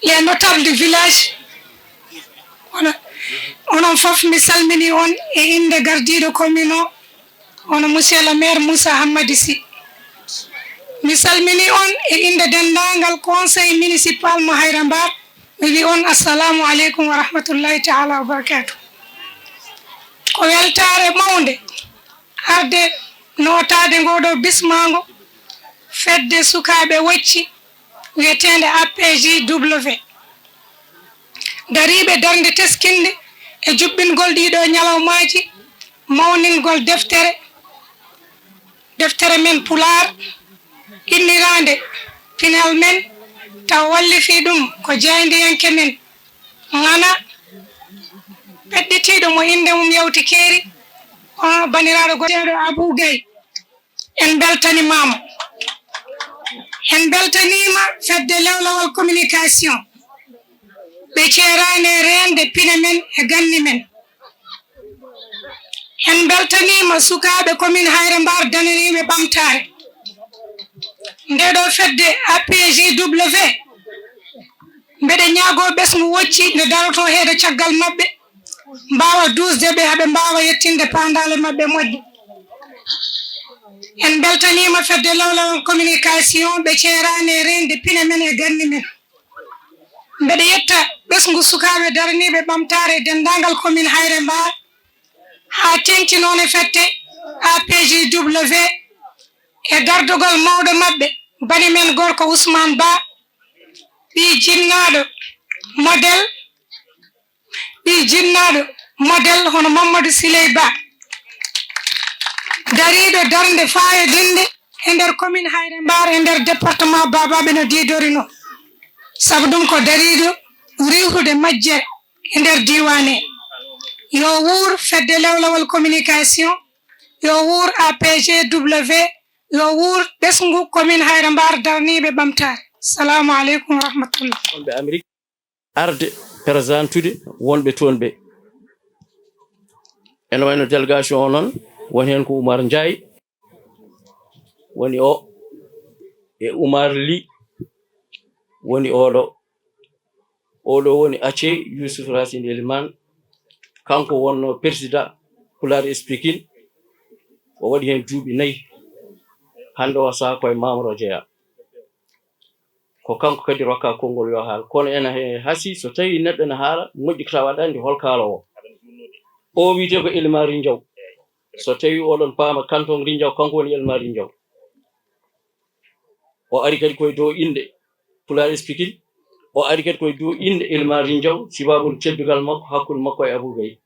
les notables du village, onon, onon fof mi salminii on e innde gardiiɗo commune o, hono monsieur le maire Moussa Hammadi Sy. Mi salminii on e innde denndaangal conseil municipal mo Hayra Mbar. Mi wiyi on, assalamu aleykum wa rahmatullahi taala wa barakatuh. Ko weltaare mawnde arde nootaade ngoo ɗoo bismaango fedde sukaaɓe Wocci wiyeteende A P J W, dariiɓe darnde teskinde e juɓɓingol ɗii ɗoo ñalawmaaji, mawningol deftere, deftere men Pulaar, inniraande pinal men, taw wallifii ɗum ko jaayndiyanke men, ŋana, peɗɗitiiɗo mo innde mum yawti keeri, hono baniraaɗo goɗɗo Abou Gaye. En mbeltaniima mo. En mbeltaniima fedde lewlawal communication. Ɓe ceeraani e reende pine men e ganni men. En mbeltaniima sukaaɓe commune Hayre Mbar dananiiɓe ɓamtaare. Nde ɗo fedde A P J W, mbeɗe ñaagoo ɓesngu Wocci nde darotoo heede caggal maɓɓe, mbaawa duusde ɓe, haɓe mbaawa yettinde paandaale maɓɓe moƴƴe. En mbeltaniima fedde lawlawal communication, ɓe ceeraani e reende pine men e ganni men. Mbeɗe yetta ɓesngu sukaaɓe daraniiɓe ɓamtaare e denndaangal commune Hayre Mbar, haa teeŋti noon e fedde A P J W e dardogol mawɗo maɓɓe, bani men gorko Ousmane Ba, ɓii jinnaaɗo model, ɓii jinnaaɗo model hono Mamadou Siley Ba, dariiɗo darnde faayodinde e nder commune Hayre Mbar, e nder département Babaɓe no diidori no. Sabu ɗum ko dariiɗo riiwtude majjere e nder diiwaan he. Yo wuur fedde lewlawal communication, yo wuur A P J W, yo wuur ɓesngu commune Hayre Mbar darniiɓe ɓamtaare. Salaamu aleykum wa rahmatullah. Wonɓe Amérique arde présentude wonɓe toon ɓe. Ene wayno délégation o noon, woni heen ko Oumar Ndiaye, woni o, e Oumar Ly, woni oɗo. Oɗo woni Acce Youssouf Racine Elimane, kanko wonno président Pulaar Speaking, o waɗi heen duuɓi nayi. Hannde o saha koye Mamro jeya. Ko kanko kadi rokka konngol yo haal. Kono ene he-, hasii so tawii neɗɗo ene haala, moƴƴi ko tawa aɗa anndi hol kaaloowo. O wiyetee ko Elimane Rinjaw. So tawii oɗon paama kanton Rinjaw, kanko woni Elimane Rinjaw. O ari kadi koye dow innde Pulaar Speaking. O ari kadi koye dow innde Elimane Rinjaw, sibaabu teddugal makko, hakkunde makko e Abou Gaye.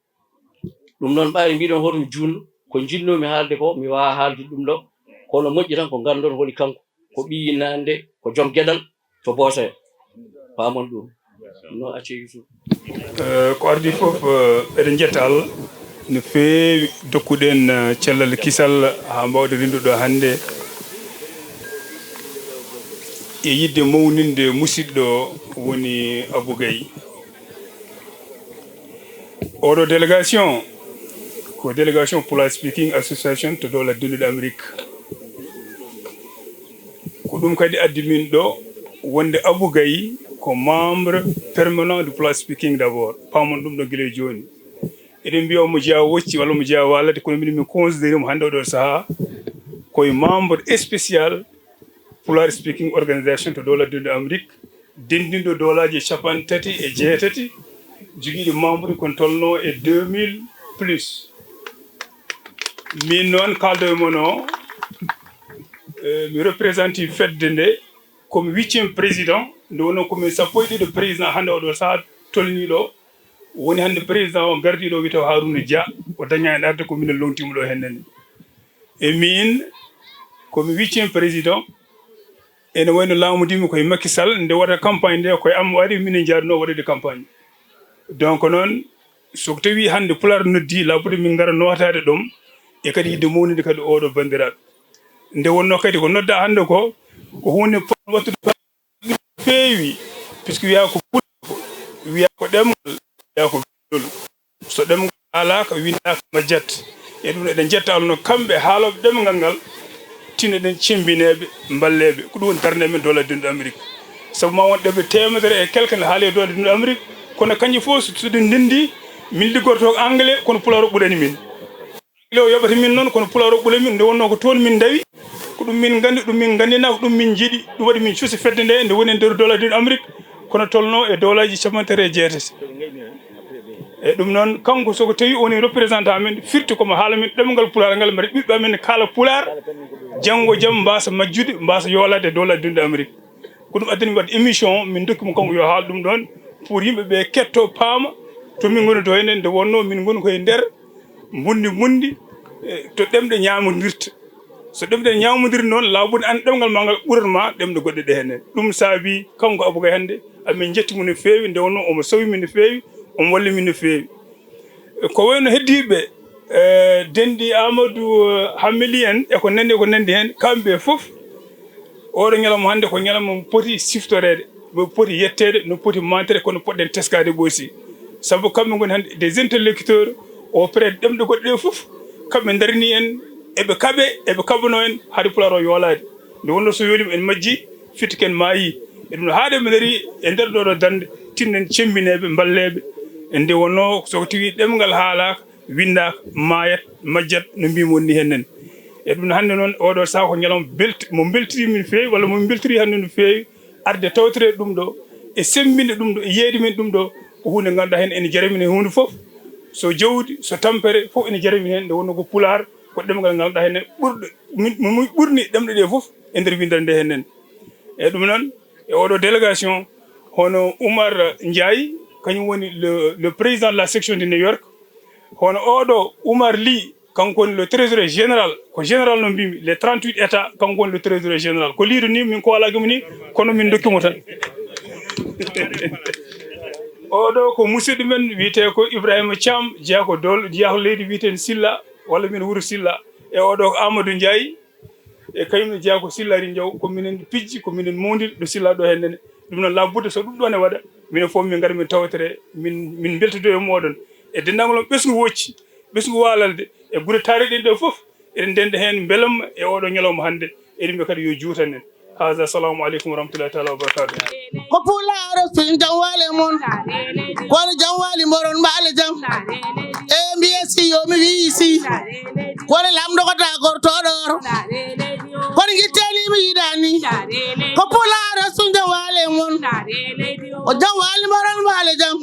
Ɗum noon, ɓaade mbiɗon hoto mi juutnu, ko njiɗnoomi haalde ko, mi waawaa haalde ɗum ɗo, kono moƴƴi tan ko nganndon holi kanko. Ko ɓiyi naande, ko joom geɗal to Boosoya. Paamon ɗum. No acce Yusuf. Eh, ko ardii fof, eh, eɗen njetta Allah. No feewi dokkuɗen, eh, cellal kisal haa mbaawɗen renndude ɗo hannde e yiɗde mawninde musiɗɗo woni Abou Gaye. Oɗo délégation ko délégation Pulaar Speaking Association to dowla denduɗe Amérique. Ko ɗum kadi addi min ɗo, wonde Abou Gaye ko membre permanent du Pulaar Speaking d'abord. Paamon ɗum ɗo gila e jooni. Eɗen mbiya omo jeyaa wocci walla omo jeyaa waalate, kono minen min considéré mo hannde oɗo sahaa koye membre spécial Pulaar Speaking Organisation to dowla denduɗe Amérique, denndinɗo dowlaaji e capanɗe tati e jeetati, jogiiɗi membre ko tolnoo e deux mille plus. Min noon kaaldo e mon o, eh, mi représenté fedde nde, komi huitième président, nde wonno komin sappo e ɗiɗo président hannde oɗo sahaa tolnii ɗo. Woni hannde président o gardiiɗo o wiyetee Harouna Dia, o dañaa en arde ko minen lomtiimo ɗo heen nani. E min, komi huitième président, ene wayno laamu ndimi koye Macky Sall, nde waɗa campagne nde koye am waɗi, minen njaarno waɗude campagne. Donc noon, so ko tawi hannde Pulaar noddi, labude min ngara nootaade ɗoon, e kadi yiɗde mawninde kadi oɗo banndiraaɗo. Nde wonno kadi ko nodda hannde ko, ko huunde fotnde waɗtude feewi, puisque wiyaa ko pullo, wiyaa ko ɗemngal, wiyaa ko binndol. So ɗemngal haalaaka, winndaaka, majjat. E ɗum eɗen njetta Allah no kamɓe haalooɓe ɗemngal ngal, tinno eɗen cembineeɓe, mballeeɓe. Ko ɗum woni darnde men dowla denduɗe Amérique. Sabu ma won ɗeɓe teemedere e quelque ne haali e dowla denduɗe Amérique, kono kañƴe fof so, so ɗum ndenndi, min liggorto ko anglais, kono pulaar o ɓurani min. Anglais o yoɓata min noon, kono pulaar o ɓurani min, nde wonno ko toon min ndawi, ko ɗum min nganndi, ɗum min nganndina, ko ɗum min njiɗi, ɗum waɗi min cuusi fedde nde, nde woni e nder dowla denduɗe Amérique, kono tolno e dowlaaji capanɗe tati e jeetati. E ɗum noon, kanko so ko tawi o woni représentant amen, firti ko mo haala min ɗemngal pulaar ngal, mbaɗa ɓiɓɓe amen ne kaala pulaar, janngo jam mbaasa majjude, mbaasa yoolaade e dowla denduɗe Amérique. Ko ɗum addani mi waɗde émission, min dokki mo kanko yo haal ɗum ɗoon, pour yimɓe ɓe ketto paama to min ngoni to enen, nde wonno min ngoni koye nder mbundi mbundi, e, to ɗemɗe ñaamondirta. So ɗemɗe ñaamondirta noon, laabude an ɗemngal ma ngal ɓurat ma ɗemɗe goɗɗe ɗe heen. Ɗum saabi kanko Abou Gaye hannde, amin njetti mo no feewi, nde wonno omo sawi min no feewi, omo walli min no feewi. E, ko wayno heddiiɓe, e, denndi Amadou, e, Hamili en, e ko nanndi, e ko nanndi heen, kamɓe fof, oɗo ñalawma hannde ko ñalawma mo poti siftoreede, mo poti yetteede, no poti manteede, kono poɗɗen teskaade ɓoosi. Sabu kamɓe ngoni hannde des interlocuteurs auprès de ɗemɗe goɗɗe ɗe fof. Kamɓe ndarini en, eɓe kaɓe, eɓe kaɓano en, haade pulaar o yoolaade. Nde wonno so yoolima en majji, fitti ken maayi. E ɗum no haaɗe ɓe ndari e nder ɗo ɗo darnde, tinnen cembineeɓe, mballeeɓe. E nde wonno so ko tawi ɗemngal haalaaka, winndaaka, maayat, majjat, no mbiimi wonni heen nen. E ɗum hannde noon, oɗo sahaa ko ñalawma belt-, mo mbeltiri min feewi, walla mo mbeltiri hannde no feewi, arde tawtore ɗum ɗo, e semmbinde ɗum ɗo, e yeeyde min ɗum ɗo, ko huunde ngannduɗaa heen ene jara min e huunde fof. So jawdi, so tampere, fof ene jara min heen, nde wonno ko pulaar, ko ɗemngal ngal ɗa heen ɓurɗo, min, min ɓurni ɗemɗe ɗe fof e nder winndere nde heen nen. E ɗum noon, e oɗo délégation, hono Oumar Ndiaye, kañum woni le, le président de la section de New York, hono oɗo Oumar Ly, kanko woni le trésorier général, ko général no mbimi, les trente-huit états, kanko woni le trésorier général. Ko liiɗo ni, min ko alaa gimi ni, kono min dokki mo tan. Oɗo ko musidɗo men, wiyetee ko Ibrahima Thiam, jeyaa ko dol, jeyaa ko leydi wiyetee Silla, walla min wuro Silla. E oɗo ko Amadou Ndiaye, e kañum ne jeyaa ko Silla Ari Jaw, ko minen pijji, ko minen mawndiri ɗo Silla ɗo heen nene. Ɗum noon, laabudde so ɗum ɗoon e waɗa, minen fof min ngara min tawtore, min, min mbeltodoo e mooɗon. E denndaangal on ɓesngu wocci, ɓesngu waalalde, e gure taariiɗe ɗe fof, eɗen ndenndi heen mbelamma e oɗo ñalawma hannde, eɗen mbiya kadi yo juutan en. Haza, assalamu aleykum wa rahmatullahi taala wa barakatuh. Ko pulaar suñ jam waale mon. Kono jam waali mboron mbaale jam. E mbiye si yo mi wii si. Kono lamɗo ko taa gortooɗo. Kono ngitteni mi yiɗani. Ko pulaar suñ jam waale mon. O jam waali mboron mbaale jam.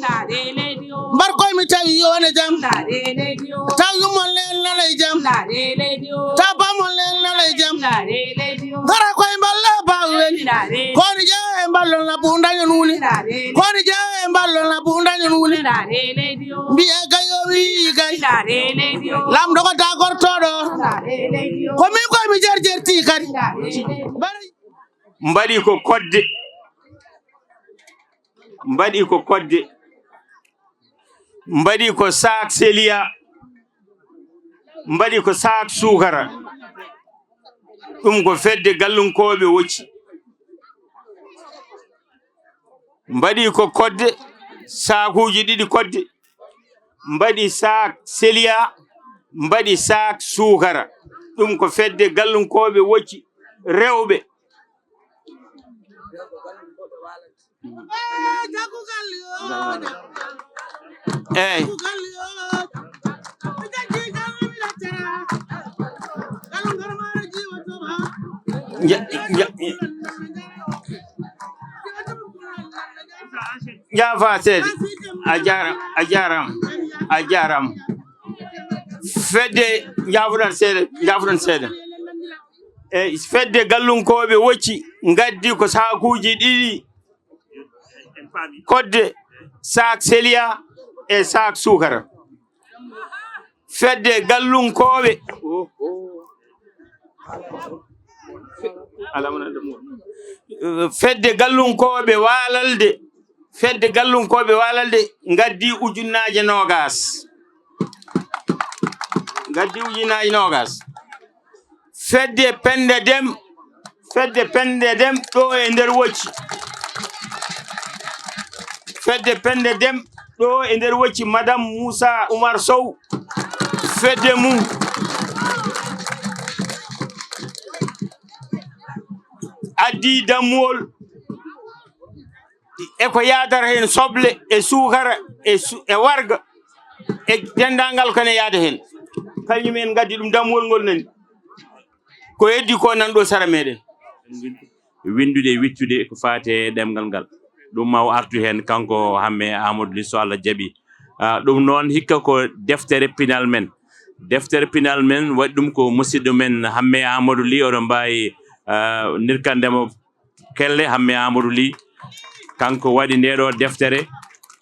Mbar koy mi tawi yo wane jam. Taw yummon leen nanay jam. Taw bamon leen nanay jam. Dara koy mballe bawen. Koni je mballon na bunda nyununi. Koni je mballon na bunda nyununi. Mbiye gayo wi gay. Lamɗo ko taa gortooɗo. Ko min koy mi jerjerti kadi. Mbaɗi ko kodde. Mbaɗi ko kodde. Mbaɗi ko saak seliya. Mbaɗi ko saak suukara. Ɗum ko fedde gallunkooɓe wocci. Mbaɗi ko kodde, saakuuji ɗiɗi kodde. Mbaɗi saak seliya, mbaɗi saak suukara. Ɗum ko fedde gallunkooɓe wocci rewɓe. Eyi. Nja-, nja-, Jaafa seeɗa. A jaara-, a jaarama. A jaarama. Fedde, njaafuɗon seeɗa, njaafuɗon seeɗa. E fedde gallunkooɓe wocci ngaddi ko saakuuji ɗiɗi kodde, saak seliya e saak suukara. Fedde gallunkooɓe, fedde gallunkooɓe waalalde, fedde gallunkooɓe waalalde ngaddi ujunnaaje noogas. Ngaddi ujunnaaje noogas. Fedde Pende Dem, fedde Pende Dem ɗo e nder wocci. Fedde Pende Dem ɗo e nder wocci, Madame Moussa Oumar Sow, fedde mum addi dammuwol e ko yaadata heen, soble e suukara e su-, e warga e denndaangal ko ne yaada heen. Kañum en ngaddi ɗum dammuwol ngol nani. Ko heddi ko nan ɗo sara meɗen. Winndude e wittude ko faati e ɗemngal ngal. Ɗum ma o artu heen kanko Hamme Amadou Ly so Allah jaɓi. Ah, ɗum noon hikka ko deftere pinal men. Deftere pinal men waɗi ɗum ko musidɗo men Hamme Amadou Ly, oɗon mbaawi, ah, nirkande mo kelle Hamme Amadou Ly. Kanko waɗi nde ɗo deftere.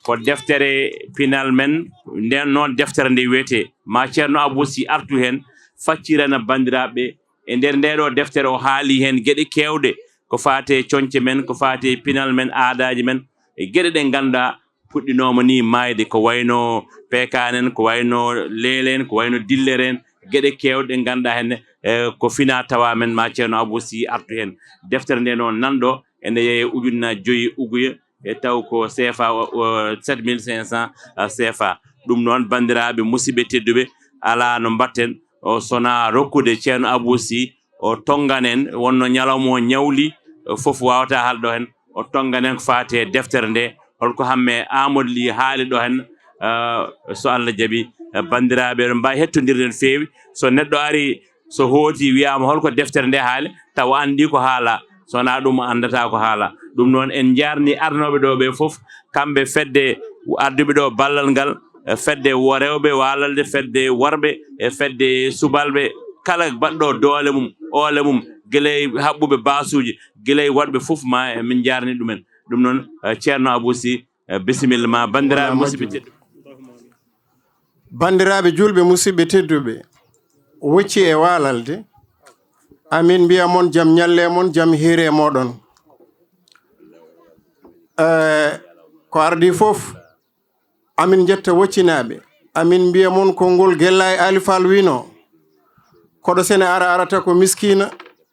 Ko deftere pinal men. Nden noon deftere nde wiyetee ma Ceerno Abou Sy artu heen faccirana banndiraaɓe. E nder nde ɗo deftere o haali heen geɗe keewɗe ko faati e coñce men, ko faati e pinal men, aadaaji men, e geɗe ɗe ngannduɗaa puɗɗinooma ni maayde, ko wayno peekaan en, ko wayno leele en, ko wayno dillere en, geɗe keewɗe ɗe ngannduɗaa heen, e, ko fina tawa men ma Ceerno Abou Sy artu heen. Deftere nde noon nan ɗo, ene yeeye ujunnaaji joyi uguye, e taw ko C F A o, o, sept mille cinq cents C F A. Ɗum noon, banndiraaɓe musidɓe tedduɓe, alaa no mbaɗten, o, sona rokkude Ceerno Abou Sy, o tonngan en, wonno ñalawma o ñawli, o, fof waawata haalde ɗo heen, o tonngan en ko faati e deftere nde, holko Hamme Amadou Ly haali ɗo heen, eh, so Allah jaɓi, eh, banndiraaɓe, eɗen mbaawi hettondirde no feewi. So neɗɗo ari, so hooti, wiyaama, "Holko deftere nde haali?" Tawa anndi ko haala, so wonaa ɗum, anndata ko haala. Ɗum noon, en njaarni arnooɓe ɗo ɓe fof, kamɓe fedde adduɓe ɗo ballal ngal, e fedde wo-, rewɓe waalalde, fedde worɓe, e fedde subalɓe, kala baɗɗo doole mum, oole mum, gila e haɓɓuɓe baasuuji, gila e waɗɓe fof, ma min njaarni ɗumen. Ɗum noon, eh, Ceerno Abou Sy, eh, bisimilla ma, banndiraaɓe musidɓe tedduɓe. Banndiraaɓe juulɓe, musidɓe tedduɓe, wocci e waalalde, amin mbiya mon jam ñalle mon, jam hiire moɗon. Eh, ko ardi fof, amin njetta woccinaaɓe, amin mbiya mon konngol Gellaay Aali Faal wino, koɗo sene ara arata ko miskiina,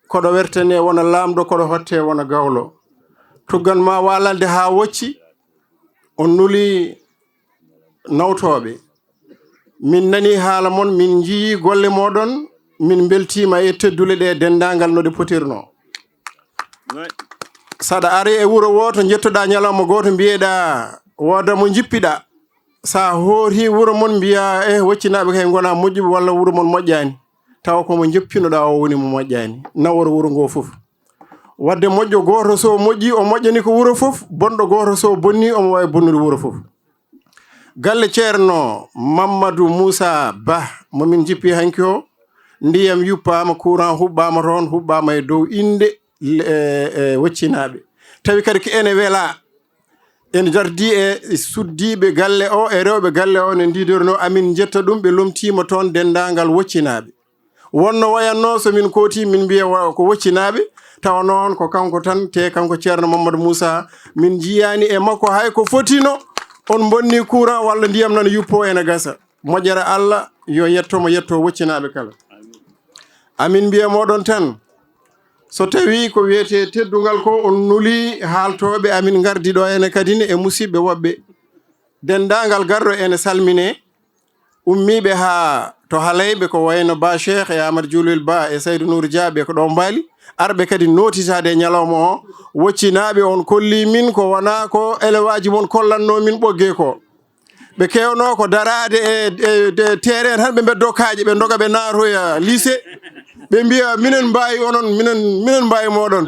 koɗo wertane wona laamɗo, koɗo hotte wona gawlo. Tuggan ma waalalde haa wocci, on nuli nawtooɓe. Min nani haala mon, min njiyi golle moɗon, min mbeltiima e teddule ɗe denndaangal no ɗe potirno. Saɗa ari e wuro wooto, njettoɗaa ñalawma gooto, mbiyeɗaa wooda mo njippiɗaa. Sa hooti wuro mon, mbiya, eh, woccinaaɓe kay ngona moƴƴuɓe walla wuro mon moƴƴaani. Tawa ko mo njoppinoɗaa o woni mo moƴƴaani. Naworo wuro ngo fof. Wadde moƴƴo gooto so moƴƴi, o moƴƴani ko wuro fof. Bonɗo gooto so bonni, omo waawi bonnude wuro fof. Galle Ceerno Mammadu Muusa Ba, mo min njippi hanki o, ndiyam yuppaama, courant huɓɓaama toon, huɓɓaama e dow innde, e, e woccinaaɓe. Tawi kadi ko ene welaa, ene dardi e suddiiɓe galle o, e rewɓe galle o, ne ndiidornoo, amin njetta ɗum, ɓe lomtiima toon denndaangal woccinaaɓe. Wonno wayatnoo so min kooti, min mbiya wa-, ko woccinaaɓe, tawa noon ko kanko tan, te kanko Ceerno Mamadou Moussa, min njiyaani e makko hay ko fotino, on mbonni courant walla ndiyam nana yuppo ene gasa. Moƴƴere Allah, Yo yetto mo yetto woccinaaɓe kala. Amin mbiya moɗon tan, so tawi ko wiyetee teddungal ko, on nuli haaltooɓe amin ngardi ɗo ene kadi ne e musiɓɓe woɓɓe. Denndaangal garɗo ene salmine, ummiiɓe haa to Halayɓe, ko wayno Ba Cheikh e Amadou Djibril Ba e Saydou Nour Dia ɓe ko ɗo mbaali, arɓe kadi nootitaade e ñalawma o. Woccinaaɓe, on kolli min ko wonaa ko elewaaji mon kollanno min Ɓoggee ko. Ɓe keewno ko daraade e, e, e terrain tan, ɓe mbeddo kaaƴe, ɓe ndoga, ɓe naatoya lycée, ɓe mbiya minen mbaawi onon, minen, minen mbaawi moɗon.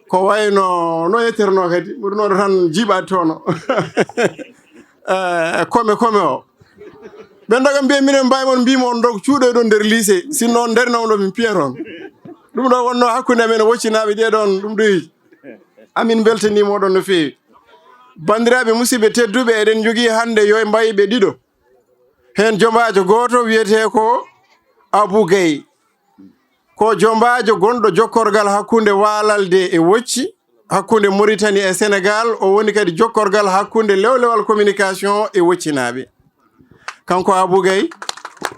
Ko wayno no yetterno kadi, ɓuri noon tan jiiɓaade toon o. Eh, kome, kome o. Ɓe ndoga mbiya minen mbaawi mon, mbiymi on ndog cuuɗoy ɗon nder lycée, sinno on ndarina on ɗo min piya toon. Ɗum ɗo wonno hakkunde amen e woccinaaɓe ɗee ɗoon ɗum ɗoyiji. Amin mbeltanii moɗon no feewi. Banndiraaɓe musiɓɓe tedduɓe, eɗen njogii hannde yo e mbayi ɓe ɗiɗo. Heen jombaajo gooto wiyetee ko Abou Gaye. Ko jombaajo gonɗo jokkorgal hakkunde Waalalde e Wocci, hakkunde Mauritanie e Sénégal. O woni kadi jokkorgal hakkunde lewlewal communication e Woccinaaɓe. Kanko Abou Gaye,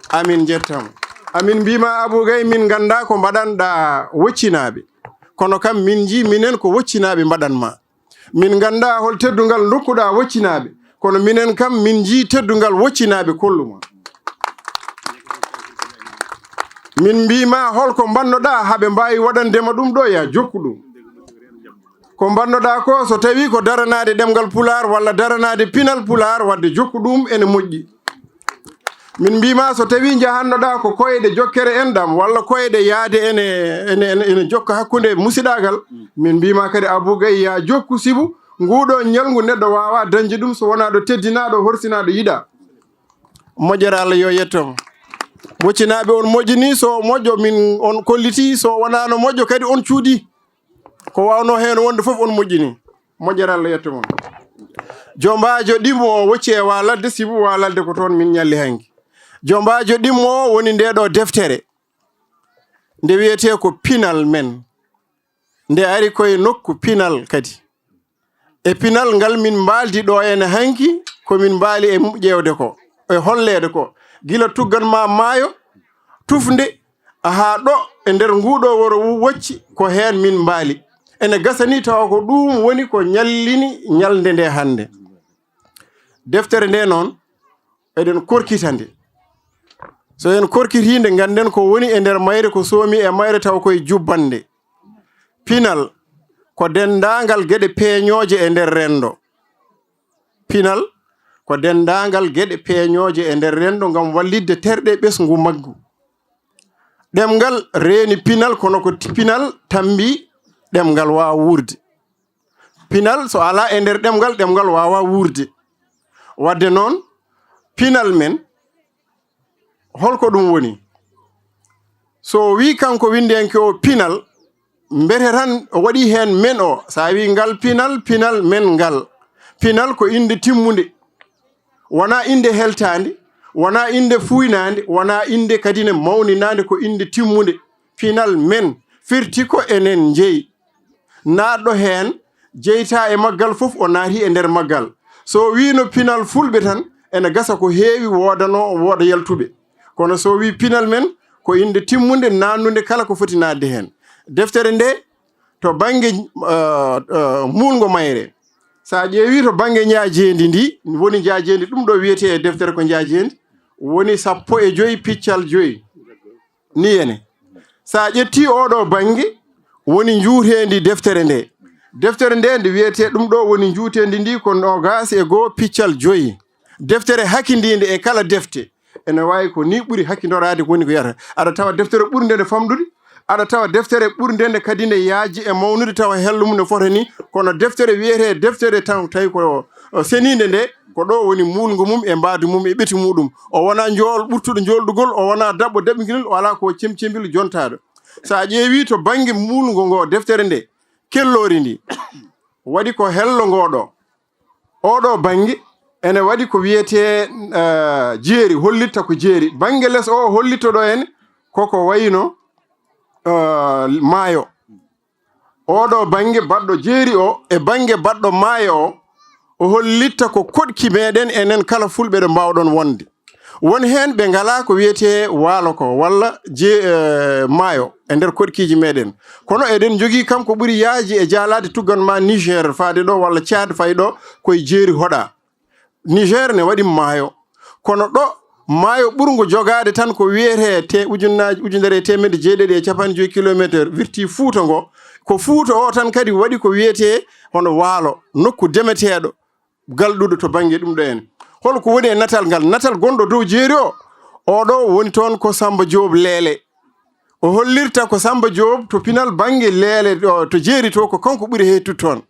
amin njettamo. Amin mbima Abou Gaye, min ngannda ko mbaɗanɗa Woccinaaɓe. Kono kam min nji minen ko Woccinaaɓe mbaɗan ma. Min ngannda hol teddungal ndokkuɗa Woccinaaɓe. Kono minen kam min nji teddungal Woccinaaɓe kollu ma. Min mbima holko mbannoɗa haɓe mbawi waɗandema ɗum ɗo, ya jokku ɗum. Ko mbannoɗa ko, so tawi ko daranaade ɗemngal Pulaar walla daranaade pinal Pulaar, wadde jokku ɗum ene moƴƴi. Min mbima so tawi njahannoɗa ko koyɗe jokkere enɗam walla koyɗe yaade ene, ene, ene, ene jokka hakkunde musiɗagal, min mbima kadi Abou Gaye ya jokku, sibu nguɗo ñalngu neɗɗo wawa dañde ɗum so wona ɗo teddinaɗo, horsinaɗo, yiɗa. Moƴƴere Allah yo yetto mo. Woccinaaɓe, on moƴƴini, so moƴƴo min on kolliti, so wonano moƴƴo kadi on cuuɗi. Ko wawno heen wonde fof on moƴƴini. Moƴƴere Allah yetto mon. Jombaajo ɗimmo o Wocci e Waalalde, sibu Waalalde ko toon min ñalli hanki. Jombaajo ɗimmo o woni nde ɗo deftere. Nde wiyetee ko Pinal Men. Nde ari koye nokku pinal kadi. E pinal ngal min mbaaldi ɗo ene hanki, ko min mbaali e ƴeewde ko, e holleede ko, gila tuggan ma maayo, tufnde, haa ɗo e nder nguɗo wuro Wocci, ko heen min mbaali. Ene gasa ni tawa ko ɗum woni ko ñallini ñalnde nde hannde. Deftere nde noon, eɗen korkita nde. So en korkitii nde, ngannden ko woni e nder mayre, ko soomi e mayre, tawa koye jubbannde. Pinal ko denndaangal geɗe peeñooje e nder renndo. Pinal ko denndaangal geɗe peeñooje e nder renndo ngam wallitde terɗe ɓesngu maggu. Ɗemngal reeni pinal, kono ko ti-, pinal tammbi ɗemngal waawa wuurde. Pinal, so alaa e nder ɗemngal, ɗemngal waawaa wuurde. Waɗde noon, pinal men, holko ɗum woni? So o wii kanko winndiyanke o pinal, mbete tan o waɗi heen men o. So a wii ngal pinal, pinal men ngal. Pinal ko innde timmunde. Wonaa innde heltaande, wonaa innde fuuynaande, wonaa innde kadi ne mawninaande, ko innde timmunde. Pinal men firti ko enen njeyi. Naatɗo heen jeyta e maggal fof, o naati e nder maggal. So o wiino pinal fulɓe tan, ene gasa ko heewi woodanoo, wooda yaltuɓe. Kono so o wii pinal men, ko innde timmunde, naatnunde kala ko foti naatde heen. Deftere nde, to bannge, eh, eh, muulngo mayre, so a ƴeewi to bannge njaajeendi ndi, woni njaajeendi, ɗum ɗo wiyetee e deftere ko njaajeendi, woni sappo e joy piccal joy. Ni ene. So a ƴetti oɗo bannge, woni njuuteendi deftere nde. Deftere nde, nde wiyetee ɗum ɗo woni njuuteendi ndi ko noogaas e goo piccal joyi. Deftere hakindiinde e kala defte. Ene waawi ko ni ɓuri hakindoraade ko woni ko yata. Aɗa tawa deftere ɓurnde nde famɗude, aɗa tawa deftere ɓurnde nde kadi nde yaaji e mawnude, tawa hello mum no fota ni, kono deftere wiyetee deftere tan tawi ko, o, seniinde nde, ko ɗo woni muulngo mum e mbaadi mum e ɓeti muɗum. O wonaa njool ɓurtuɗo njoolɗugol, o wonaa daɓɓo daɓɓingol, o alaa ko cemcembil jontaaɗo. So a ƴeewi to bannge muulngo ngo deftere nde, kelloori ndi, waɗi ko hello ngo ɗo. Oɗo bannge ene waɗi ko wiyetee, eh, jeeri, hollitta ko jeeri. Bannge les o, o hollitto ɗo en koko wayno, eh, maayo. Oɗo bannge baɗɗo jeeri o e bannge baɗɗo maayo o, o hollitta ko koɗki meɗen enen kala fulɓe ɗo mbawɗon wonde. Won heen ɓe ngalaa ko wiyetee waalo ko, walla je-, eh, maayo e nder koɗkiiji meɗen. Kono eɗen njogii kam ko ɓuri yaaji e jaalaade tuggan ma Niger faade ɗo, walla Tchad fayi ɗo, koye jeeri hoɗa. Niger ne waɗi maayo. Kono ɗo maayo ɓurngo jogaade tan ko wiyetee te ujunnaaji, ujunere e teemedde jeeɗiɗi e capanɗe joyi kilometer wirti Fuuta ngo. Ko Fuuta o tan kadi waɗi ko wiyetee hono waalo, nokku demeteeɗo, galɗuɗo to bannge ɗum ɗo en. Hol ko woni e natal ngal? Natal gonɗo dow jeeri o, oɗo woni toon ko Samba Joob Leele. O hollirta ko Samba Joob to pinal bannge Leele ɗo, to jeeri to, ko kanko ɓuri heewtude toon.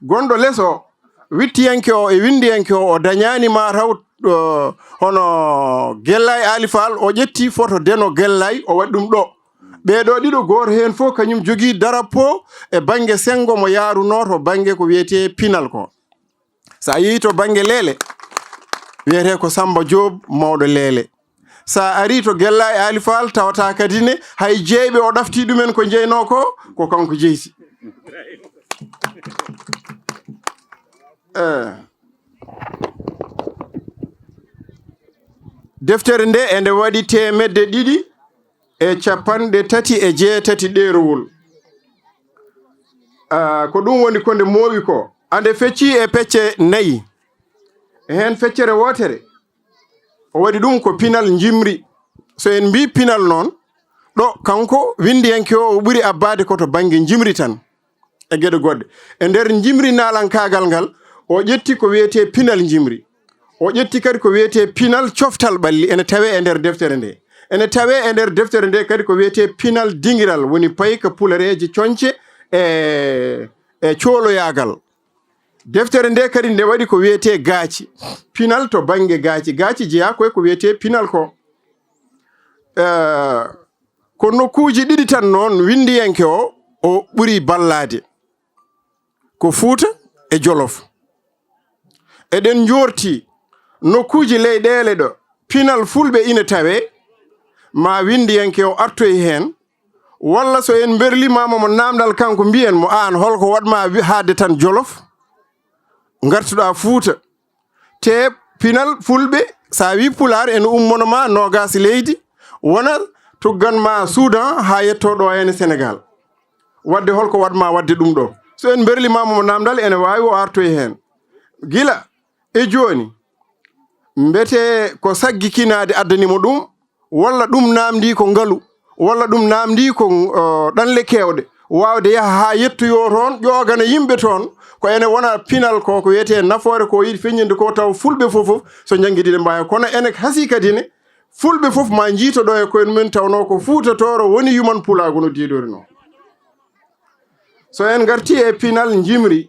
Gonɗo les o, wittiyanke o e winndiyanke o, o dañaani ma taw, o, hono Gellay Ali Fall, o ƴetti foto Deno Gellay, o waɗi ɗum ɗo. Ɓee ɗo ɗiɗo, gooto heen fof kañum jogii darapo e bannge senngo mo yaarunoo to bannge ko wiyetee pinal ko. So a yehii to bannge Leele, wiyetee ko Samba Joob, mawɗo Leele. So a arii to Gellay Ali Fall, tawata kadi ne hay jeyɓe o ɗaftii ɗumen ko jeynoo ko, ko kanko jeyti. Eh. Deftere nde, e nde waɗi teemedde ɗiɗi e capanɗe tati e jeetati ɗeerowol. Ah, ko ɗum woni ko nde mooɓi ko. Ande feccii e pecce nayi. E heen feccere wootere, o waɗi ɗum ko pinal njimri. So en mbii pinal noon, ɗo kanko winndiyanke o, o ɓuri abbaade ko to bannge njimri tan e geɗe goɗɗe. E nder njimri naalankaagal ngal, o ƴetti ko wiyetee pinal njimri. O ƴetti kadi ko wiyetee pinal coftal ɓalli, ene tawee e nder deftere nde. Ene tawee e nder deftere nde kadi ko wiyetee pinal dingiral, woni payka pulareeje coñce e, e cooloyaagal. Deftere nde kadi nde waɗi ko wiyetee gaaci. Pinal to bannge gaaci. Gaaci jeyaa koye ko wiyetee pinal ko. Eh, ko nokkuuji ɗiɗi tan noon winndiyanke o, o ɓuri ballaade. Ko Fuuta e Jolof. Eɗen njoorti nokkuuji leyɗeele ɗo pinal fulɓe ina tawee, ma winndiyanke o artoy heen, walla so en mberlimaama mo naamndal kanko, mbiyen mo, "Aan, holko waɗ ma wi-, haade tan Jolof, ngartuɗaa Fuuta?" Te pinal fulɓe, so a wii pulaar, ene ummono ma noogaas leydi, wona tuggan ma Suudan haa yettoo ɗo heen e Senegaal. Waɗde holko waɗ ma waɗde ɗum ɗo? So en mberlimaama mo naamndal, ene waawi o artoy heen. Gila e jooni, mbete ko saggikinaade addani mo ɗum, walla ɗum naamndii ko ngalu, walla ɗum naamndii ko, uh, ɗanle keewɗe, waawde yaha haa yettoyoo toon, ƴoogana yimɓe toon, ko ene wona pinal ko, ko wiyetee nafoore ko yiɗi feññinde ko, taw fulɓe fof fof so njanngii ɗiɗi mbaawi. Kono ene hasii kadi ne, fulɓe fof ma njiito ɗo e koye mumen, tawnoo ko Fuuta Tooro woni yuman pulaagu no diidorinoo. So en ngartii e pinal njimri,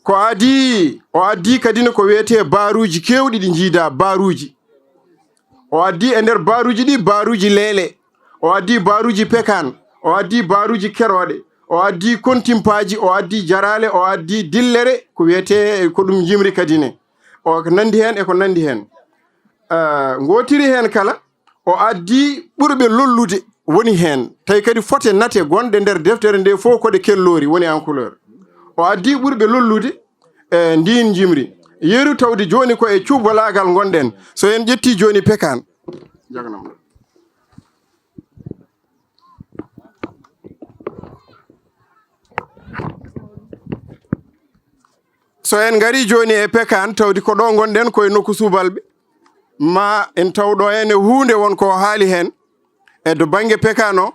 ko adii, o addii kadi ne ko wiyetee baaruuji keewɗi ɗi njiidaa, baaruuji. O addii e nder baaruuji ɗi, baaruuji leele. O addii baaruuji pekaan. O addii baaruuji kerooɗe. O addii kontimpaaji, o addii jaraale, o addii dillere, ko wiyetee ko ɗum njimri kadi ne. O ko nanndi heen e ko nanndi heen. Ah, ngootiri heen kala, o addii ɓurɓe lollude woni heen, tawi kadi fote nate gonɗe nder deftere nde fof ko ɗe kelloori, woni en couleur. O addii ɓurɓe lollude e ndiin njimri. Yeru tawde jooni ko e cubalaagal ngonɗen. So en ƴettii jooni pekaan. Jaganam ɗo. So en ngarii jooni e pekaan, tawde ko ɗo ngonɗen, ko e nokku subalɓe, ma en taw ɗo heen e huunde won ko o haali heen e to bannge pekaan o.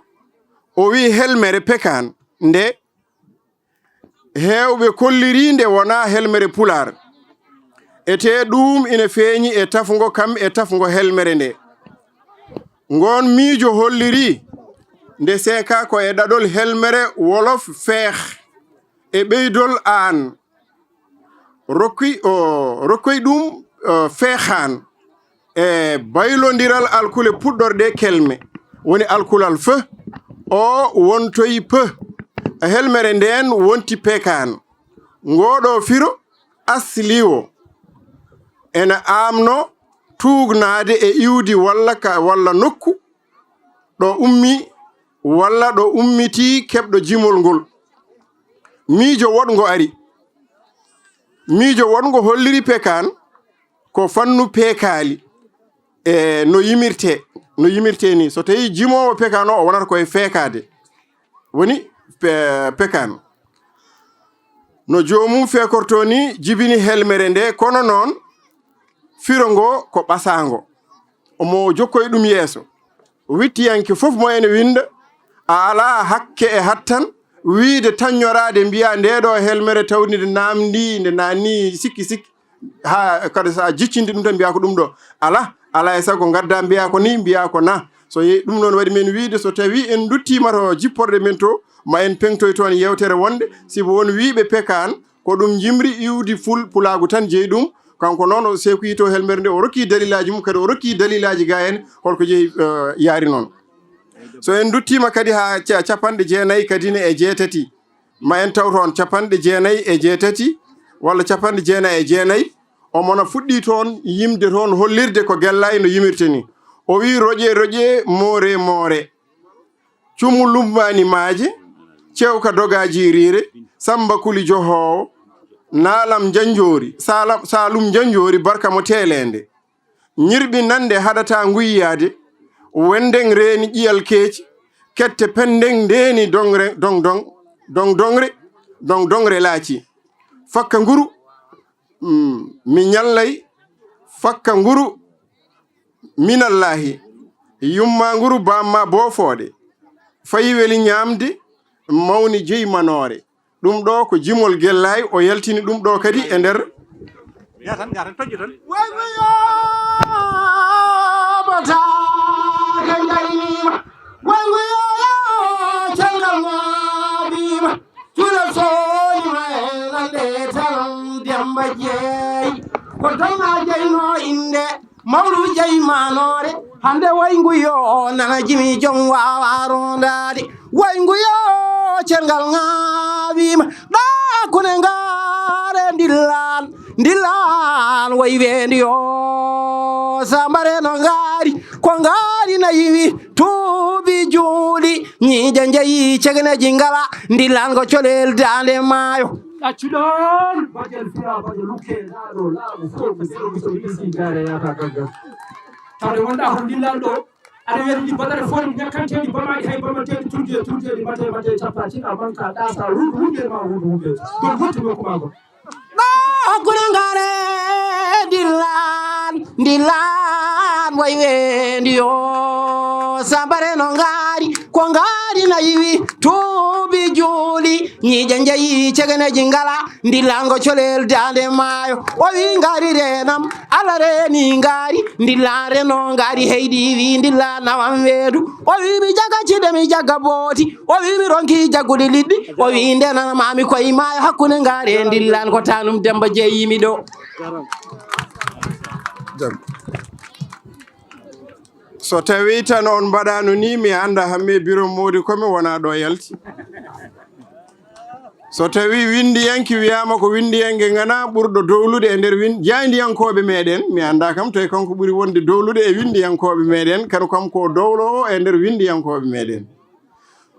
O wii helmere pekaan nde heewɓe kollirii nde wonaa helmere pulaar. Etee ɗuum ina feeñi e tafngo kam e tafngo helmere nde. Ngoon miijo hollirii nde seekaa ko e ɗaɗol helmere wolof feex e ɓeydol aan. Rokki, o, rokkoy ɗum, o, feexaan e baylondiral alkule puɗɗorɗe kelme, woni alkulal fe, o wontoy pe. Helmere ndeen wonti pekaan. Ngooɗoo firo asli o ena aamno tuugnaade e iwdi walla ka, walla nokku ɗo ummi walla ɗo ummitii keɓɗo jimol ngol. Miijo woɗngo ari. Miijo woɗngo holliri pekaan Ko fannu peekaali, e no yimirtee, no yimirtee nii. So tawii jimoowo pekaan o, o wonata ko e feekaade. Woni pe-, pekaan. No joomum feekortoo nii, jibini helmere ndee, kono noon firo ngoo ko ɓasaango. Omo jokkoyi ɗum yeeso. Wittiyanke fof mo ene winnda, a alaa hakke e hattan wiyde tañoraade, mbiyaa ndee ɗoo helmere tawde nde naamndii, nde naannii sikki sikki, haa kadi so a jiccinde ɗum tan mbiyaa ko ɗum ɗoo. Alaa, alaa e sago ngaddaa mbiyaa ko nii, mbiyaa ko naa. So yehi ɗum noon waɗi men wiyde so tawii en nduttiima to jipporɗe men to, ma en peŋtoy toon yeewtere wonde, sibu won wiyɓe pekaan, ko ɗum njimri iwdi ful-, pulaagu tan jeyi ɗum. Kanko noon o seekoyi to helmere nde, o rokki dalilaaji mum, kadi o rokki dalilaaji gaa en, holko jeyi, eh, yaari noon. So en nduttiima kadi haa ca-, capanɗe jeenayi kadi ne e jeetati, ma en taw toon capanɗe jeenayi e jeetati walla capanɗe jeenayi e jeenayi, omo na fuɗɗii toon yimde toon, hollirde ko Gellaay no yimirta nii. O wiyi, roƴe, roƴe, moore, moore. Cumu lummaani maaje, cewka dogaaji riire, Samba Kuli johoowo, naalam njanjoori, saalam, saalum njanjoori, barka mo teeleende. Ñirɓi nande haɗata nguyyaade, wenden reeni ƴiyal keeci, kette penden ndeeni dongre, dong dong, dong dongre, dong dongre laaci. Fakka nguru, mm, mi ñallay, fakka nguru, minallaahi, yumma nguru bamma boofooɗe, fayi weli ñaamde, mawni jeyi manoore. Ɗum ɗoo ko jimol Gellaay, o yaltini ɗum ɗoo kadi e nder. Yatan, yatan, tojjo tan. Way ko yooɓata, ken dariniima. Way ko yooɓa, caggal maa biima. Cuula sooni ma en ande tan Demba Jeey. Ko Demba Jeey no innde, mawɗo Jeey manoore. Hannde wayngu yo nana jimi, jom waawa rondaade. Wayngu yo cenngal ŋaawiima. Ɗa kune ngaare ndillaan, ndillaan way weendi yo. Sambare no ngaari, ko ngaari na yiwi. Tuubi juuɗi, ñiiƴe njeyi, cegeneeji ngala, ndillaan ko colel daande maayo. Ɗaccu ɗoon, bajel fiya, bajel lukke, laaɗo, laamu fof, ko zéro mission ici, gaare yaata gaggal. Tawde wonɗa ko ndillaan ɗo, aɗa weeɗi ɗi baɗare fof, ñakkanteeɗi, bamaaɗi, hay bamateeɗi, turjeeɗi, turjeeɗi, mate, mate, cappa, tiɗa, manka, ɗaasa, ruuɗu, ruuɗe ma, ruuɗu, ruuɗe. Ɗum hutti nokku maa ko. Ɗo hakkunde ngaare ndillaan, ndillaan way weendi yo. Sambare no ngaari, ko ngaari na yiwi, tuubi juuli, ñiiƴe njeyi, cegeneeji ngala, ndillaan ko colel daande maayo. O wi ngaari reenam, ala reeni ngaari, ndillaan reno ngaari heydi wi ndillaan nawam weedu. O wi mi jaga ciɗe mi jaga booti, o wi mi ronki jaggude liɗɗi, o wi ndenan mami koye maayo hakkunde ngaari e ndillaan ko tanum Demba Jeey yimi ɗo. Jam. So tawi tan on mbaɗano ni, mi annda hamme biro moodi ko mi wona ɗo yalti. So tawi winndiyanke wiyama ko winndiyanke ngana ɓurɗo dowlude e nder win-, jaayndiyankooɓe meɗen, mi annda kam tawi kanko ɓuri wonde dowlude e winndiyankooɓe meɗen, kano kam ko dowlowo e nder winndiyankooɓe meɗen.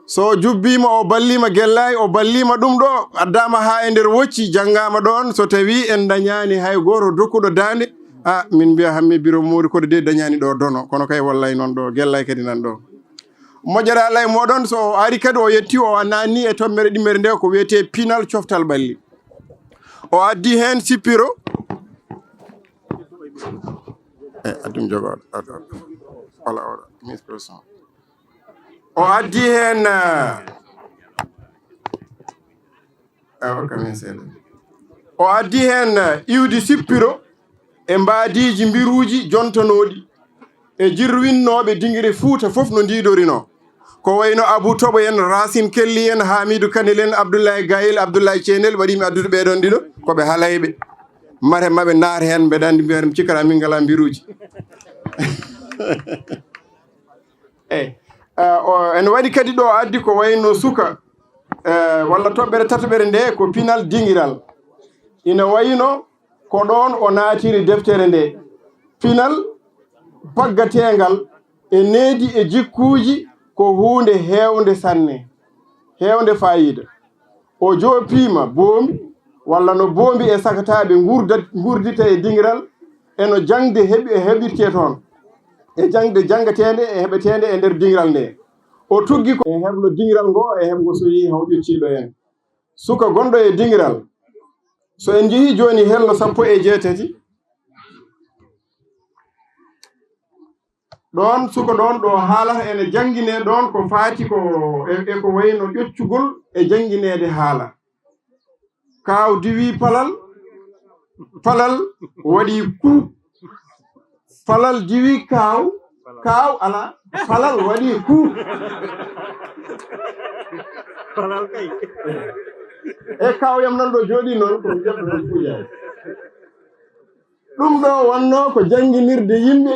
So o jubbiima, o balliima Gellaay, o balliima ɗum ɗo, addaama haa e nder wocci, janngaama ɗoon. So tawii en ndañaani hay gooto dokkuɗo daande, a, min mbiya hamme biro moodi koɗo de dañaani ɗo dono, kono kay wallay noon ɗo, Gellaay kadi nan ɗo. Moƴƴere Alla e mooɗon, so o ari kadi o yetti, o naanni e tommere ɗimmere nde ko wiyetee pinal coftal ɓalli. O addi heen sippiro. E, addum jogoo, addu, addu. Wala, wala, mis person. O addi heen, eh, eh, hokka min seeɗa. O addi heen, eh, iwdi sippiro e mbaadiiji mbiruuji jontonooɗi e jirwinnooɓe dingire Fuuta fof no ndiidorinoo. Ko wayno Abuu Toɓo en, Raasin Kelli en, Haamiidu Kanel en, Abdullaay Gayel, Abdullaay Ceenel, waɗi mi addude ɓee ɗoon ɗiɗo, ko ɓe halayɓe. Mare maɓe naar heen, mbeɗa anndi mbiyaten cikkataa min ngalaa mbiruuji. Eyi, eh, o, ene waɗi kadi ɗo addi ko wayno suka, eh, walla toɓɓere tataɓere nde ko pinal dingiral. Ina wayno ko ɗoon o naatiri deftere nde. Pinal paggateengal e needi e jikkuuji ko huunde heewnde sanne, heewnde faayiida. O joopiima boombi, walla no boombi e sakataaɓe nguurda-, nguurdita e dingiral, e no jaŋde heɓi-, e heɓirtee toon, e jaŋde janngateende e heɓeteende e nder diŋiral ndee. O tuggi ko e heblo diŋiral ngoo, e heɓngo so yehi haw ƴocciiɗo en. Suka gonɗo e diŋiral, so en njehii jooni hello sappo e jeetati, ɗoon suka ɗoon ɗo haalata ene jannginee ɗoon ko faati ko e, e ko wayno ƴoccugol e janngineede haala. Kaaw diwii palal, palal waɗi kuu. Palal diwii kaaw, kaaw alaa, palal waɗi kuu. Palal kay. E kaaw yam nan ɗo jooɗii noon, ko mi ƴetta tan puujaani. Ɗum ɗo wonnoo ko jannginirde yimɓe.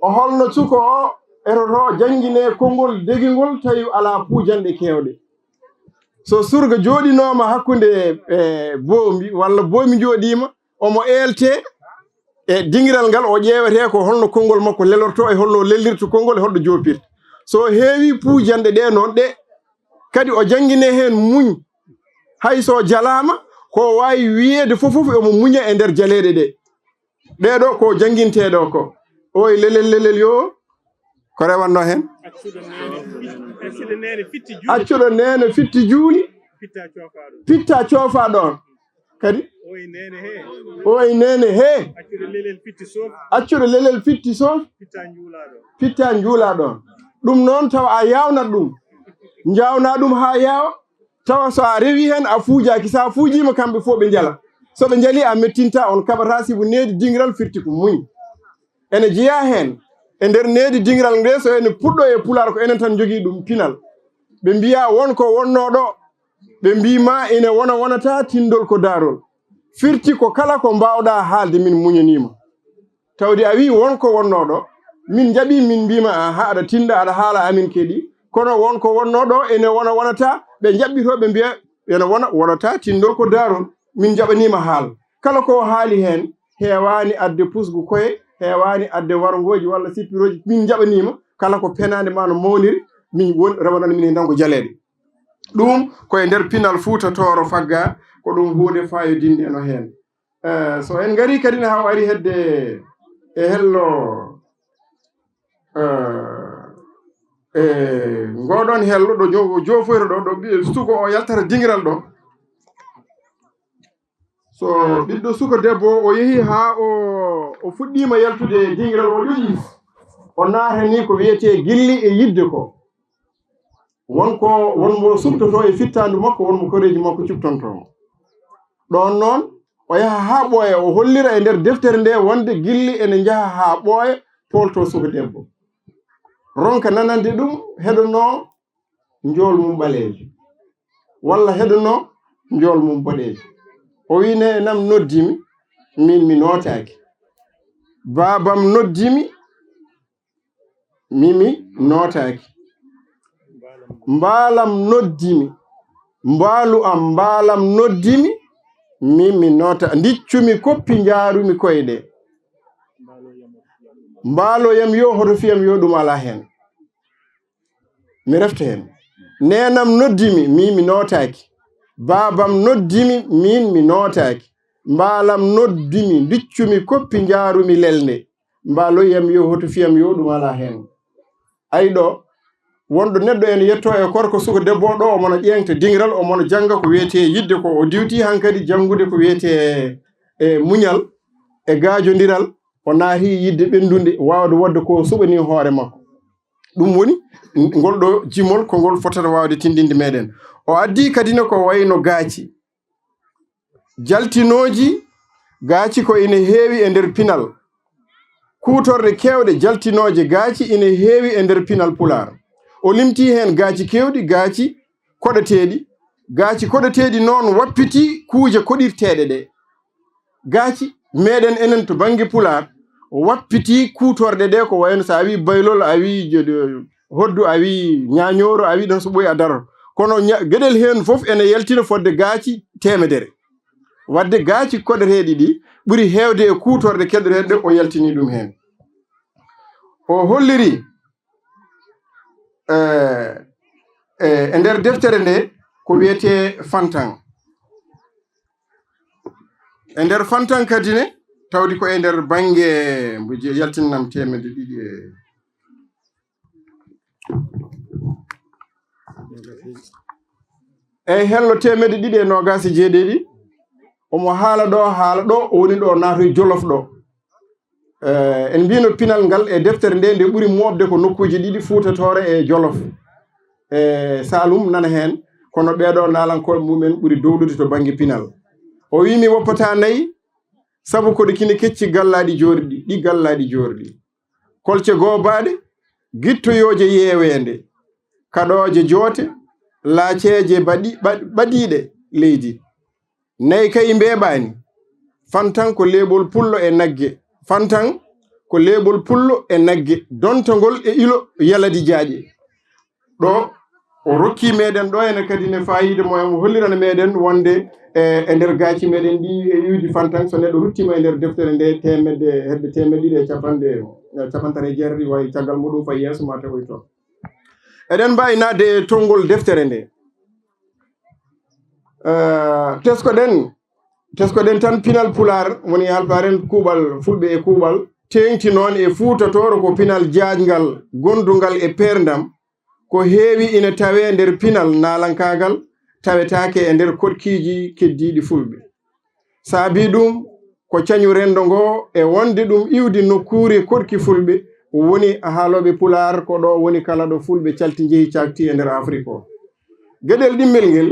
O holno suka o erotoo jannginee konngol degingol tawi alaa puujanɗe keewɗe. So surga jooɗinooma hakkunde, e, boomi walla boomi jooɗiima, omo eeltee e diŋiral ngal, o ƴeewetee ko holno konngol makko lelortoo e holno o lellirta konngol e holɗo joopirta. So o heewii puujanɗe ɗee noon ɗe, kadi o jannginee heen muñ, hay so jalaama, ko waawi wiyeede fof fof omo muña e nder jaleeɗe ɗee. Ɗee ɗoo ko janngintee ɗoo ko. Oy lelel, lelel yo, ko rewannoo heen? Accuɗo neene fit-, accuɗo neene fitti juuli. Accuɗo neene fitti juuli. Pitta coofa ɗoon. Pitta coofa ɗoon. Kadi? Oy neene hee. Oy neene hee. Accuɗo lelel fitti soof. Accuɗo lelel fitti soof. Pitta njuulaa ɗoon. Pitta njuulaa ɗoon. Ɗum noon tawa a yaawnat ɗum. Njaawnaa ɗum haa yaawa. Tawa so a rewii heen, a fuujaaki. So a fuujiima, kamɓe fof ɓe njala. So ɓe njalii, a mettinta, on kaɓataa, sibu needi diŋiral firti ko muñ. Ene jeyaa heen, e nder needi diŋiral ndee, so ene puɗɗoo e Pulaar, ko enen tan njogii ɗum pinal. Ɓe mbiyaa won ko wonnoo ɗo, ɓe mbii ma ine wona wonata tinndol ko daarol. Firti ko kala ko mbaawɗaa haalde, min muñanii ma. Tawde a wii won ko wonnoo ɗo, min njaɓii, min mbii ma, aha, aɗa tinnda, aɗa haala, amin keɗii. Kono won ko wonnoo ɗo, ene wona wonata, ɓe njaɓɓitoo, ɓe mbiya, ene wona, wonata tinndol ko daarol, min njaɓanii ma haal. Kala ko o haali heen, heewaani adde pusgu koye, heewaani adde warngooji walla sippirooji, min njaɓanii ma, kala ko penaande ma no mawniri, min won, rewanan min e ndanko jaleeɗe. Ɗum ko e nder pinal Fuuta Tooro faggaa, ko ɗum huunde faayodinde no heen. Eh, so en ngarii kadi ne haa o ari hedde e hello, eh, e ngoɗon hello ɗo jo-, joofoyro ɗo, ɗo ɓi-, suko o yaltata diŋiral ɗo. So ɓiɗɗo suka debbo o yehi haa o, o fuɗɗiima yaltude diŋiral o ƴoƴi, o naatani ko wiyetee gilli e yidde ko. Won ko, won mo suɓtotoo e fittaandu makko, won mo koreeji makko cuɓtontoo mo. Ɗoon noon, o yaha haa ɓooya, o hollira e nder deftere nde wonde gilli ene njaha haa ɓooya, pooltoo suka debbo. Ronka nanande ɗum, heɗonoo njool mum ɓaleejo, walla heɗonoo njool mum boɗeejo. O wii, "Neenam noddi mi, min mi nootaaki. Baabam noddi mi, mi mi nootaaki. Mbaalam noddi mi, mbaalu am, mbaalam noddi mi, min mi noota-, ndiccu mi koppi, njaarumi koyɗe. Mbaalo yam yo, hoto fiyam yo, ɗum alaa heen." Mi refta heen. Neenam noddi mi, mi mi nootaaki. Baabam noddi mi, min mi nootaaki. Mbaalam noddi mi, ndiccu mi koppi, njaarumi lelnde. Mbaalo yam yo, hoto fiyam yo, ɗum alaa heen. Ay ɗo, wonɗo neɗɗo ene yettoo e korko suka debbo ɗo, omo no ƴeeŋta diŋiral, omo no jannga ko wiyetee yidde ko, o diwtii hankadi janngude ko wiyetee e muñal, e gaajondiral, o naati yidde ɓenndunde, waawde waɗde ko suɓanii hoore makko. Ɗum woni ngol ɗo jimol ko ngol fotata waawde tinndinde meɗen. O addi kadi ne ko wayno gaaci. Jaltinooji gaaci ko ine heewi e nder pinal. Kuutorɗe keewɗe jaltinooje gaaci ine heewi e nder pinal Pulaar. O limtii heen gaaci keewɗi, gaaci koɗeteeɗi. Gaaci koɗeteeɗi noon wappitii kuuje koɗirteeɗe ɗe. Gaaci meɗen enen to bannge Pulaar, wappitii kuutorɗe ɗe ko wayno so a wii baylol, a wii je-, hoddu, a wii ñaañooro, a wii ɗon so ɓooyi a daroto. Kono ña-, geɗel heen fof ene yaltina fodde gaaci teemedere. Waɗde gaaci koɗeteeɗi ɗi ɓuri heewde e kuutorɗe keɗoreeɗe ɗe, o yaltinii ɗum heen. O holliri, eh, eh, e nder deftere nde ko wiyetee Fantan. E nder Fantan kadi ne, Tawdi ko e nder bannge mbo je yaltinnam teemedde ɗiɗi e eyi hello teemedde ɗiɗi e noogaas e jeeɗiɗi. Omo haala ɗo haala ɗo o woni ɗo naatoy jolof ɗo. Eh, en mbino pinal ngal e deftere nde nde ɓuri moɓde ko nokkuuji ɗiɗi fuutatoore e jolof e saalum nana heen, kono ɓeeɗo naalankooɓe mumen ɓuri dowlude to bannge pinal. O wii mi woppata nayi sabu koɗi kine kecci gallaaɗi joorɗi ɗi gallaaɗi joorɗi, kolce goobaaɗe, gittoyooje yeeweende, kaɗooje joote, laaceeje baɗi- baɗ- baɗiiɗe leydi. Nayi kayi mbeeɓaani. Fantan ko leeɓol pullo e nagge. Fantan ko leeɓol pullo e nagge dontagol e ilo yaladi jaaƴe. Ɗo o rokki meɗen ɗo ene kadi ne faayiida mo omo hollirana meɗen wonde e e nder gaaci meɗen ɗi e iwdi fantan so neɗɗo ruttima e nder deftere nde teemedde hedde teemedde ɗiɗi e capanɗe e capantati e jeetati wayi caggal muɗum fayi yeeso ma tawoy toon. Eɗen mbaawi naatde e tonngol deftere nde. Eh, teskoɗen teskoɗen tan pinal pulaar woni halparen kuuɓal fulɓe e kuuɓal teeŋti noon e fuuta tooro ko pinal jaajngal gondungal e peerndam. Ko heewi ina tawee nder pinal naalankaagal tawetaake e nder koɗkiiji keddiiɗi fulɓe. Saabii ɗum ko cañu renndo ngo e wonde ɗum iwdi nokkuure koɗki fulɓe woni haalooɓe pulaar ko ɗo woni kala ɗo fulɓe calti njehi caakti e nder Afrik o. Geɗel ɗimmel ngel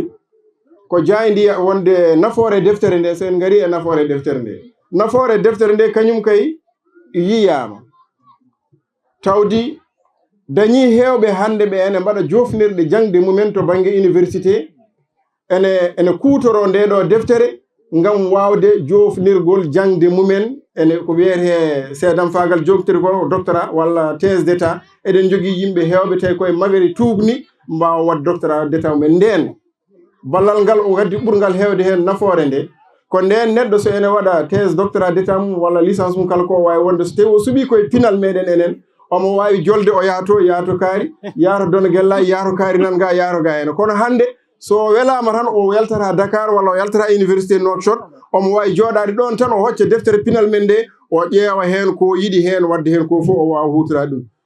ko jaayndiya wonde nafoore deftere nde so en ngari e nafoore deftere nde. Nafoore deftere nde kañum kay yiyaama. Tawdi dañii heewɓe hannde ɓe ene mbaɗa joofnirɗe jaŋde mumen to bannge université ene ene kuutoroo ndee ɗoo deftere ngam waawde joofnirgol jaŋde mumen ene ko wiyetee seedamfaagal joofnirgol doctorat walla thèse d'état. Eɗen njogii yimɓe heewɓe tawi koye mawere tuugni mbaawa waɗ doctorat d'état mumen ndeen. Ballal ngal o gaddi ɓurngal heewde heen nafoore nde ko ndeen neɗɗo so ene waɗa thèse doctorat d'état mum walla licence mum kala ko waawi wonde so tawi o suɓii koye pinal meɗen enen omo waawi jolde o yaato yaato kaari yaato donogella yaato kaari nan ga yaato ga ene kono hannde so o welaama tan o yaltata Dakar walla o yaltata université Nouakchott. Omo waawi jooɗaade ɗoon tan o hocca deftere pinal men nde o ƴeewa heen ko yiɗi heen waɗde heen ko fof o waawa huutoraade ɗum.